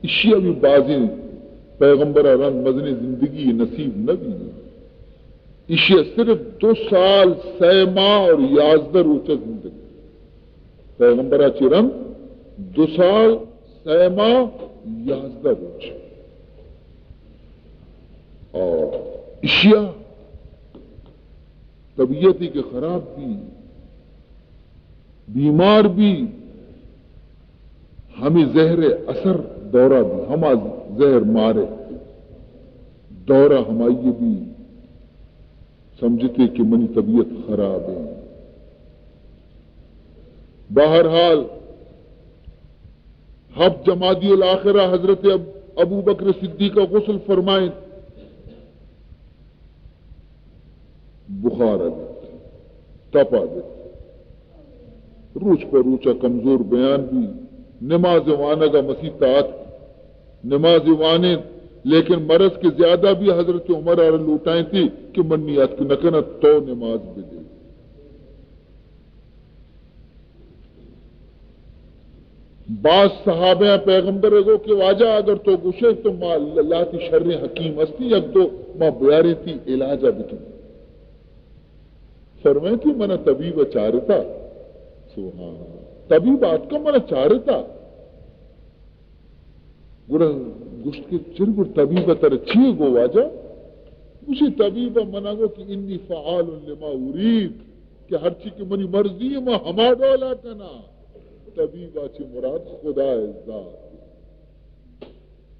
اشیا بھی بازیں پیغمبر رند مزنیں زندگی نصیب نہ بی۔ اشیا صرف دو سال، سہ ماہ اور یازدہ روچہ زندگی۔ پیغمبر چی رند دو سال، سہ ماہ، یازدہ روچ۔ اور اشیا طبیعتی کہ خراب بی، بیمار بی، ہمیں زہر اثر دورہ بی، ہما زہر مارے دورہ ہمائی بی، سمجھتے کہ منی طبیعت خراب ہے۔ بہرحال، ہفت جمادی الاخرہ حضرت اب-، ابو بکر صدیق غسل فرمائیں، بخار بیت، تپا بیت، روچ پہ روچا کمزور بیان بی، نماز وانگا مسیت آت، نماز وانین، لیکن مرض کہ زیادہ بی، حضرت عمر آرا لوٹائیں تھی کہ من نیت نہ کناں، تو نماز بدے۔ باز صحابہ پیغمبر گو کہ واجہ اگر تو گوشے تو ما لاتی شریں حکیم ہستی، یک دو ما بیاریں تھی علاجہ بکن۔ فرمائیں تھی منا طبیب چارتا۔ سبحان اللہ۔ طبیب آتکا منا چارتا۔ گڑا گوشت کہ چر گڑ طبیب تر چی گو واجہ؟ گوشی طبیب منا گو کہ انی فعال لما ارید، کہ ہرچی کہ منی مرضی ہے، ما ہما ڈولا کنا۔ طبیب آ چی مراد خدا ذات۔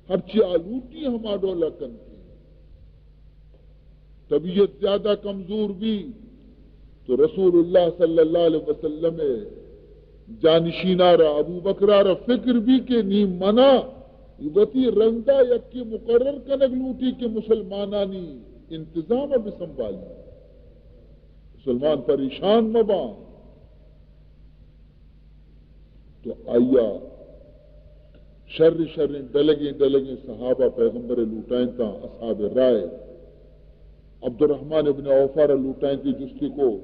ہرچی آلوٹی ہما ڈولا کن کے۔ طبیعت زیادہ کمزور بی تو رسول اللہ صلی اللہ علیہ وسلم جانشینارا ابو بکرارا فکر بی کہ نی منا وتی رندا یکی مقرر کنگ لوٹی کہ مسلمانانی انتظام بسنبالی، مسلمان پریشان مباں۔ تو آیا شر شریں ڈلگیں ڈلگیں صحابہ پیغمبر لوٹائیں تاں، اصحاب رائے عبدالرحمن ابن عوف را لوٹائیں تھی، جستی کو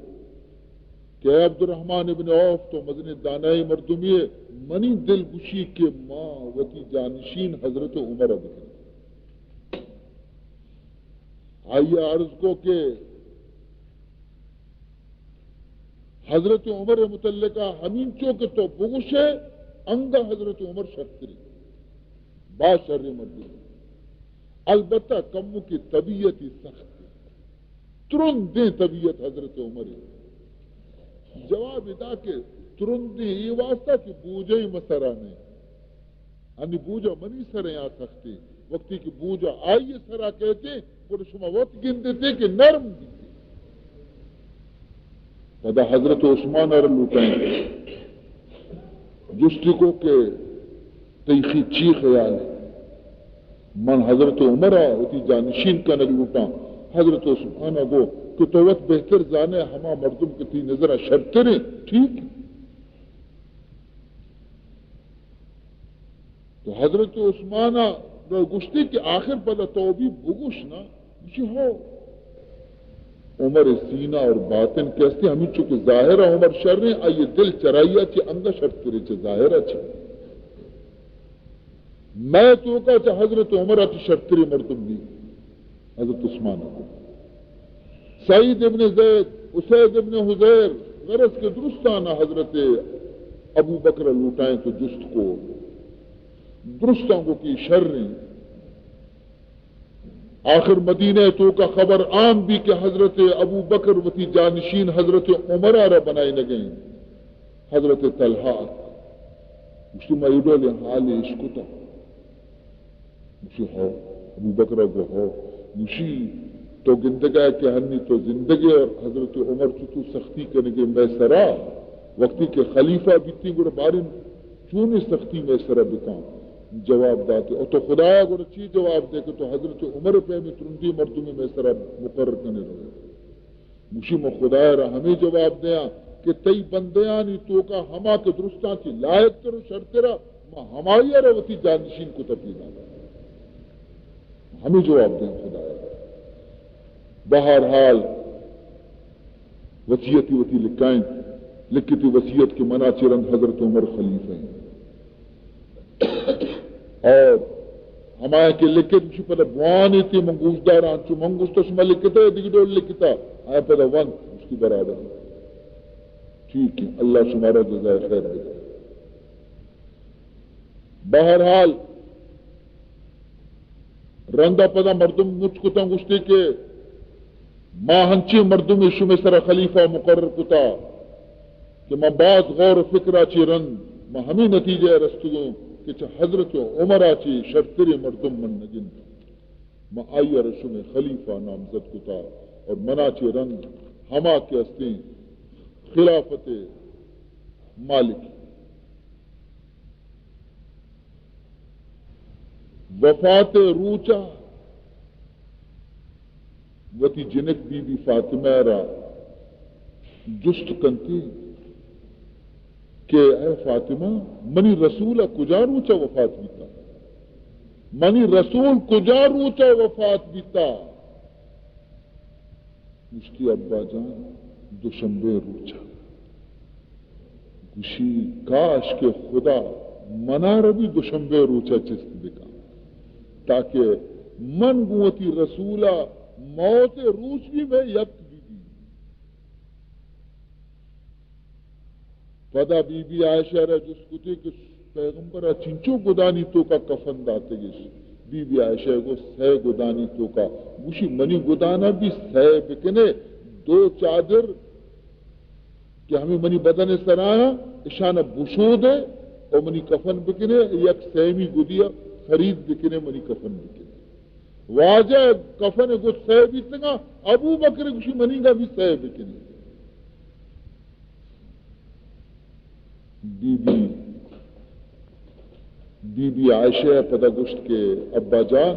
کہ اے عبدالرحمن ابن عوف، تو مزنیں دانائی مردمی ہے، منی دل گوشی کہ ما وتی جانشین حضرت عمر بکنیں۔ آئی عرض کو کہ حضرت عمر متعلقہ ہمینچو کہ تو بگوشے، انگا حضرت عمر شرتری، با شر مردم، البتہ کمو کی طبیعتی سخت، ترندیں طبیعت حضرت عمر۔ جواب دا کہ ترندیں اے واسطہ کہ بوجہ مسرا نہیں۔ انی بوجا منی سر آ سختے، وقتی کہ بوجا آئی سرا کہتے، گڑا شما وت گندتے کہ نرم بیتے۔ پدا حضرت عثمان ار لوٹائیں، جستی کو کہ تئی خی-، چی خیال ہے؟ من حضرت عمر وتی جانشین کنگ لوٹاں۔ حضرت عثمان گو کہ تو وت بہتر زانے، ہما مردم کہ تئی نظر شرتریں، ٹھیک؟ تو حضرت عثمان ء گوشتی کہ آخر پدا تو بھی بگوش نا۔ گوشی ہو۔ عمر سینہ اور باطن کہ ہستی ہمینچو کہ ظاہر ء عمر شر ہیں، آئی دل چرائی ء چہ انگا شرترے چہ ظاہر ء چہ۔ مئے توکا چہ حضرت عمر ء چہ شرتریں مردم نی۔ حضرت عثمان ء گو۔ سعید ابن زید، اسید ابن حضیر، غرض کہ درستاں حضرت ابو بکر ء لوٹائیں تو جست کو۔ درستاں گو کہ شر ہیں۔ آخر مدینہ ء توکا خبر عام بی کہ حضرت ابو بکر وتی جانشین حضرت عمر ء را بنائینگیں۔ حضرت طلحہ ات۔ گوشتی، ما اے ڈولیں حالے اشکتاں۔ گوشی، ہو۔ ابو بکر ء گو، ہو۔ گوشی، تو گندگ ء کہ ہنی تو زندگ ئے اور حضرت عمر چتو سختی کنگے مئے سرا؟ وقتی کہ خلیفہ بیتی گڑا باریں چونیں سختی مئے سرا بکاں؟ جواب داتے۔ او تو خدایا گڑا چی جواب دے کہ تو حضرت عمر ءِ پیمیں ترندیں مردمے مئے سرا مقرر کنے روئے؟ گوشی، من خدایا را ہمے جواب دیاں کہ تئی بندیانی توکا ہما کہ درستاں چہ لائق تر و شرترا، من ہمائی ءَ را وتی جانشین کتہ پیدا۔ ہمے جواب دیاں خدایا۔ بہرحال، وصیتی وتی لکھائیں، لکھتی وصیت کہ منا چہ رند حضرت عمر خلیفہ ایں۔ اور ہمایا کہ لکھت، گوشی، پدا بوانیتی، من گوشداراں، چو من گوشتہ شما لکھتہ، دگہ ڈول لکھتہ، آیا پدا ونت، گوشتی، برابر۔ ٹھیک ہے، اللہ شمارا جزائے خیر بدے۔ بہرحال، رندا پدا مردم مچ کتاں، گوشتے کہ ما ہنچیں مردمے شمے سرا خلیفہ مقرر کتا کہ ما باز غور و فکرا چہ رند ما ہمے نتیجہ ءَ رستگوں کہ چہ حضرت عمرا چہ شرتریں مردم من نگنداں۔ ما آئی ءَ را شمے خلیفہ نامزد کتا اور منا چہ رند ہما کہ استیں خلافت مالک وفات ءِ روچا وتی جنک بی بی فاطمہ ءَ را جست کنتی کہ اے فاطمہ، منی رسول ءَ کجا روچا وفات بیتا؟ منی رسول کجا روچا وفات بیتا؟ گوشتی، ابا جان، دوشنبے روچا۔ گوشی، کاش کہ خدا منا را بھی دوشنبے روچا چست بکن، تاکہ من گوں وتی رسولا موت روچ بھی مئے یک بہ بی۔ پدا بی بی عائشہ را جست کتے کہ پیغمبر ءَ چنچو گدانی توکا کفن داتگش؟ بی بی عائشہ گو، سئے گدانی توکا۔ گوشی، منی گدانا بھی سئے بکنے، دو چادر کہ ہمیں منی بدن سرا، اشانا بشودے اور منی کفن بکنے، یک سیمی گدیا خرید بکنے، منی کفن بکنے۔ واجہ کفن گد سئے بیتگا، ابو بکر گوشی، منیگا بھی سئے بکنے۔ بی بی، بی بی عائشہ پدا گوشت کہ ابا جان،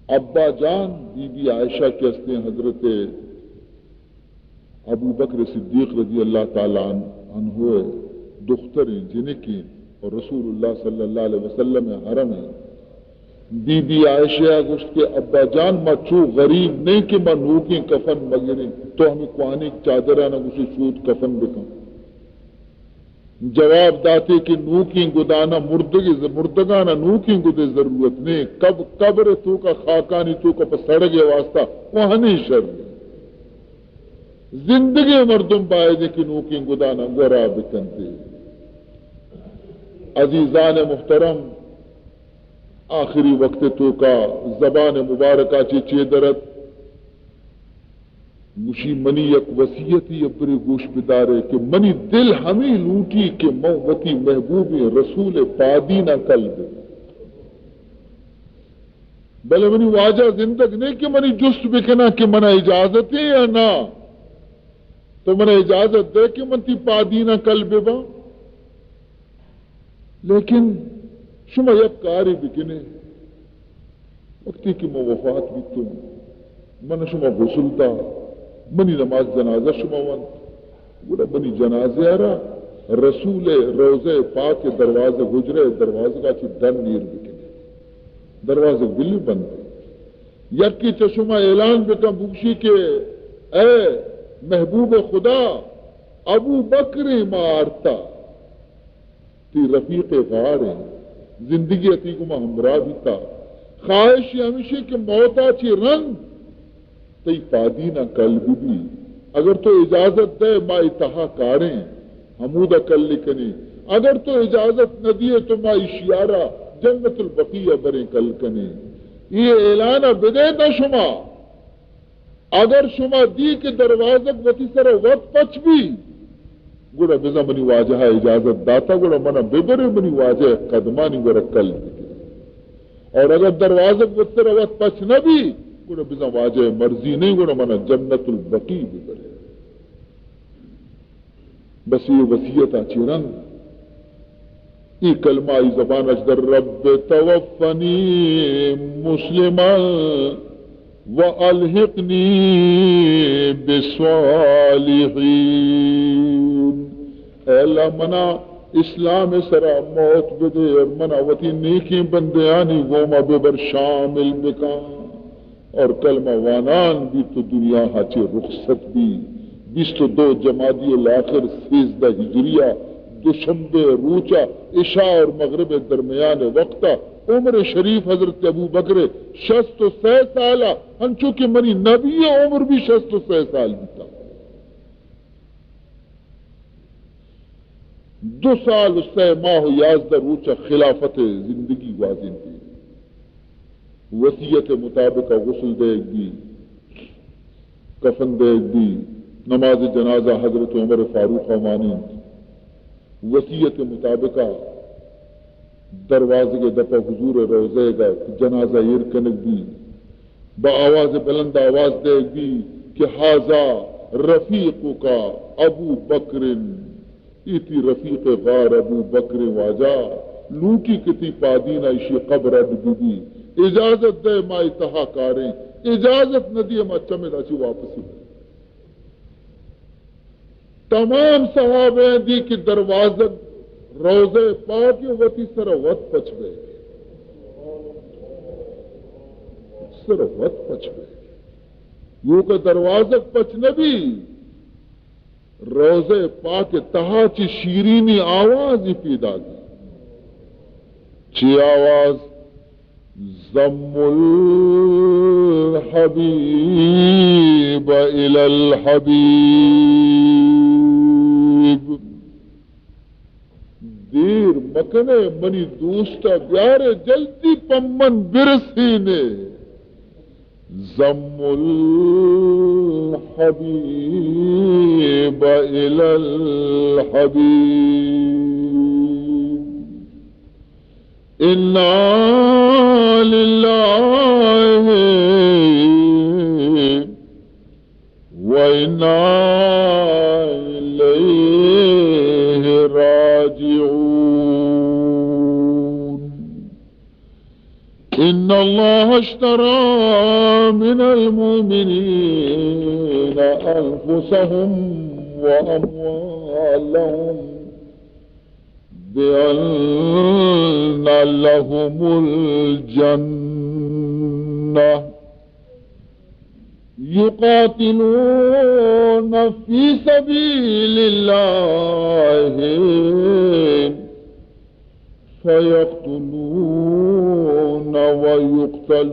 ابا جان، بی بی عائشہ کہ استیں حضرت ابو بکر صدیق رضی اللہ تعالی عنہ ءِ دختریں، جنکیں، اور رسول اللہ صلی اللہ علیہ وسلم ءِ حرمیں۔ بی بی عائشہ ءَ گوشت کہ ابا جان، ما چو غریب نئیں کہ ما نوکیں کفن مگریں، تو ہمیں کوہنیں چادرانا گوشے شود کفن بکن۔ جواب داتے کہ نوکیں گدانا مردگ، مردگانا نوکیں گدے ضرورت نئیں، قب-، قبر توکا خاکانی توکا پہ سڑگ ءِ واسطہ کوہنیں شر۔ زندگیں مردم باید کہ نوکیں گدانا گورا بکنتے۔ عزیزان محترم، آخری وقت توکا زبان مبارکہ چے چے درت؟ گوشی، منی یک وصیتی ابرے گوش بدارے کہ منی دل ہمیں لوٹی کہ من وتی محبوبیں رسول پادینا کل بہ، بلے منی واجہ زندگ نئیں کہ منی جست بکناں کہ منا اجازت ایں یا نا۔ تو منا اجازت دے کہ من تی پادینا کل بہ باں۔ لیکن شما یک کارے بکنے، وقتی کہ من وفات بیتوں، من شما غسل دا، منی نماز جنازہ شما ونت، گڑا منی جنازہ ءَ را رسول ءِ روضہ پاک ءِ دروازگ، حجرہ ءِ دروازگا چہ ڈن ایر بکنے۔ دروازگ بلی بند۔ یکے چہ شما اعلان بکن، بگوشی کہ اے محبوب خدا، ابو بکر ما آرتا، تی رفیق غار ایں، زندگی تی گما ہمراہ بیتا۔ خواہش ہمیشی کہ موتا چہ رند تئی پادینا کل بہ بی۔ اگر تو اجازت دے، ما اے تہا کاریں، ہمودا کل کنیں۔ اگر تو اجازت نہ دیے تو ما ایشیارا جنت البقیع بریں کل کنیں۔ اے اعلانا بدے تا شما۔ اگر شما دی کہ دروازگ وتی سرا وت پچ بی، گڑا بزاں منی واجہ ءَ اجازت داتا، گڑا منا ببرے منی واجہ ءِ قدمانی گورا کل بکنے۔ اور اگر دروازگ وتی سرا وت پچ نہ بی، گڑا بزاں واجہ ءِ مرضی نئیں، گڑا منا جنت البقیع ببرے۔ بس اے وصیت ءَ چہ رند اے کلمہ آئی زبان ءَ چہ در، رب توفنی مسلما و الحقنی بالصالحین۔ اے اللہ، منا اسلام ءِ سرا موت بدے اور منا وتی نیکیں بندیانی گوما ببر، شامل بکن۔ اور کلمہ وانان بیت و دنیا ءَ چہ رخصت بی۔ بیست و دو جمادی الاخر سیزدہ ہجری ءَ دوشنبے روچ ءَ عشاء اور مغرب ءِ درمیان ءِ وقت ءَ عمر شریف حضرت ابوبکر ءِ شست و سئے سال ءَ، انچو کہ منی نبی ءِ عمر بھی شست و سئے سال بیتا۔ دو سال و سئے ماہ و یازدہ روچ ءَ خلافت ءِ زندگی گوازینتی۔ وصیت ءِ مطابق ءَ غسل دئیگ بی، کفن دئیگ بی، نماز جنازہ حضرت عمر فاروق ءَ وانینت۔ وصیت ءِ مطابق ءَ دروازگ ءِ دپ ءَ حضور ءِ روضہ ءِ گا جنازہ ایر کنگ بی، با آواز بلند آواز دئیگ بی کہ ھذا رفیقک ابو بکر، اے تئی رفیق غار ابو بکر، واجہ لوٹی کہ تئی پادین ءَ ایشی قبر اڈ بہ بی، اجازت دئے ما اے تہا کاریں، اجازت نہ دیے ما چمدا چہ واپس بیں۔ تمام صحابہ دی کہ دروازگ روضہ پاک ءَ، وتی سر ءَ وت پچ بئے، سر ءَ وت پچ بئے۔ یوک ءَ دروازگ پچ نہ بی، روضہ پاک ءِ تہا چہ شیرینی آوازی پیداگی۔ چی آواز؟ ضم الحبیب الی الحبیب۔ دیر مکنے، منی دوست ءَ بیارے، جلدی پمن برسینے۔ ضم الحبیب الی الحبیب۔ انا للہ و انا الیہ راجعون۔ ان اللہ اشتری من المؤمنین انفسهم و اموالهم بأن لهم الجنة يقاتلون في سبيل الله فيقتلون ويقتلون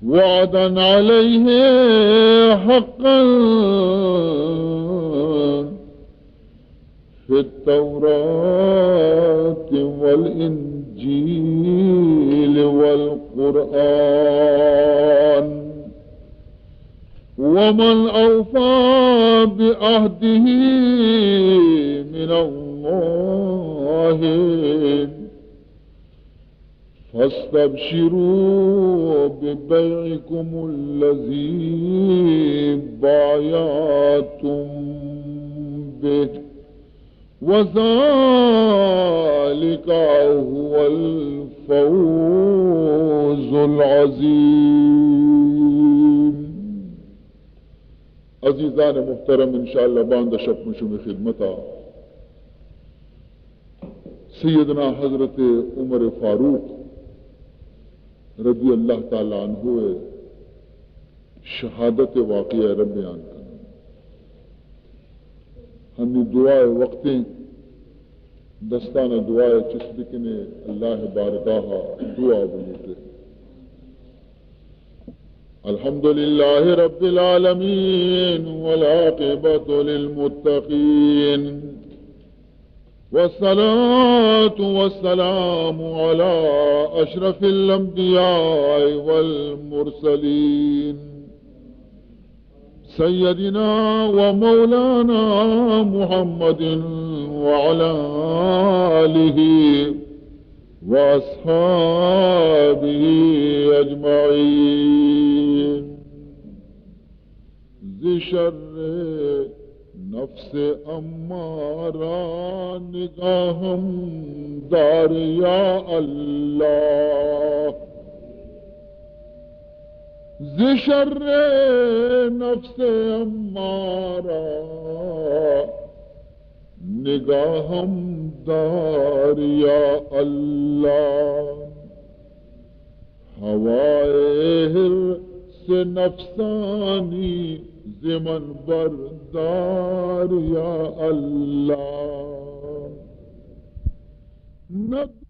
وعدا عليه حقا في التوراة والإنجيل والقرآن ومن أوفى بعهده من الله فاستبشروا ببيعكم الذي بايعتم به وذلك هو الفوز العظيم۔ عزیزان محترم، انشاءاللہ باندا شپ من شمے خدمتا سیدنا حضرت عمر فاروق رضی اللہ تعالی عنہ ءِ شہادت ءِ واقعہ ءَ را بیان کناں۔ ہنی دعا ءِ وقتیں، دستان ءَ دعا ءَ چست بکنے، اللہ ءِ بارگاہ ءَ دعا بلوٹے۔ الحمد لله رب العالمين والعاقبة للمتقين والصلاة والسلام على أشرف الأنبياء والمرسلين سيدنا ومولانا محمد وعلى آله وأصحابه أجمعين. ذي شر نفس امارہ نگاہم دار یا اللہ، ز شر نفس امارہ نگاہم دار یا اللہ۔ ہوائے حرص نفسانی ز من بردار یا اللہ۔ نہ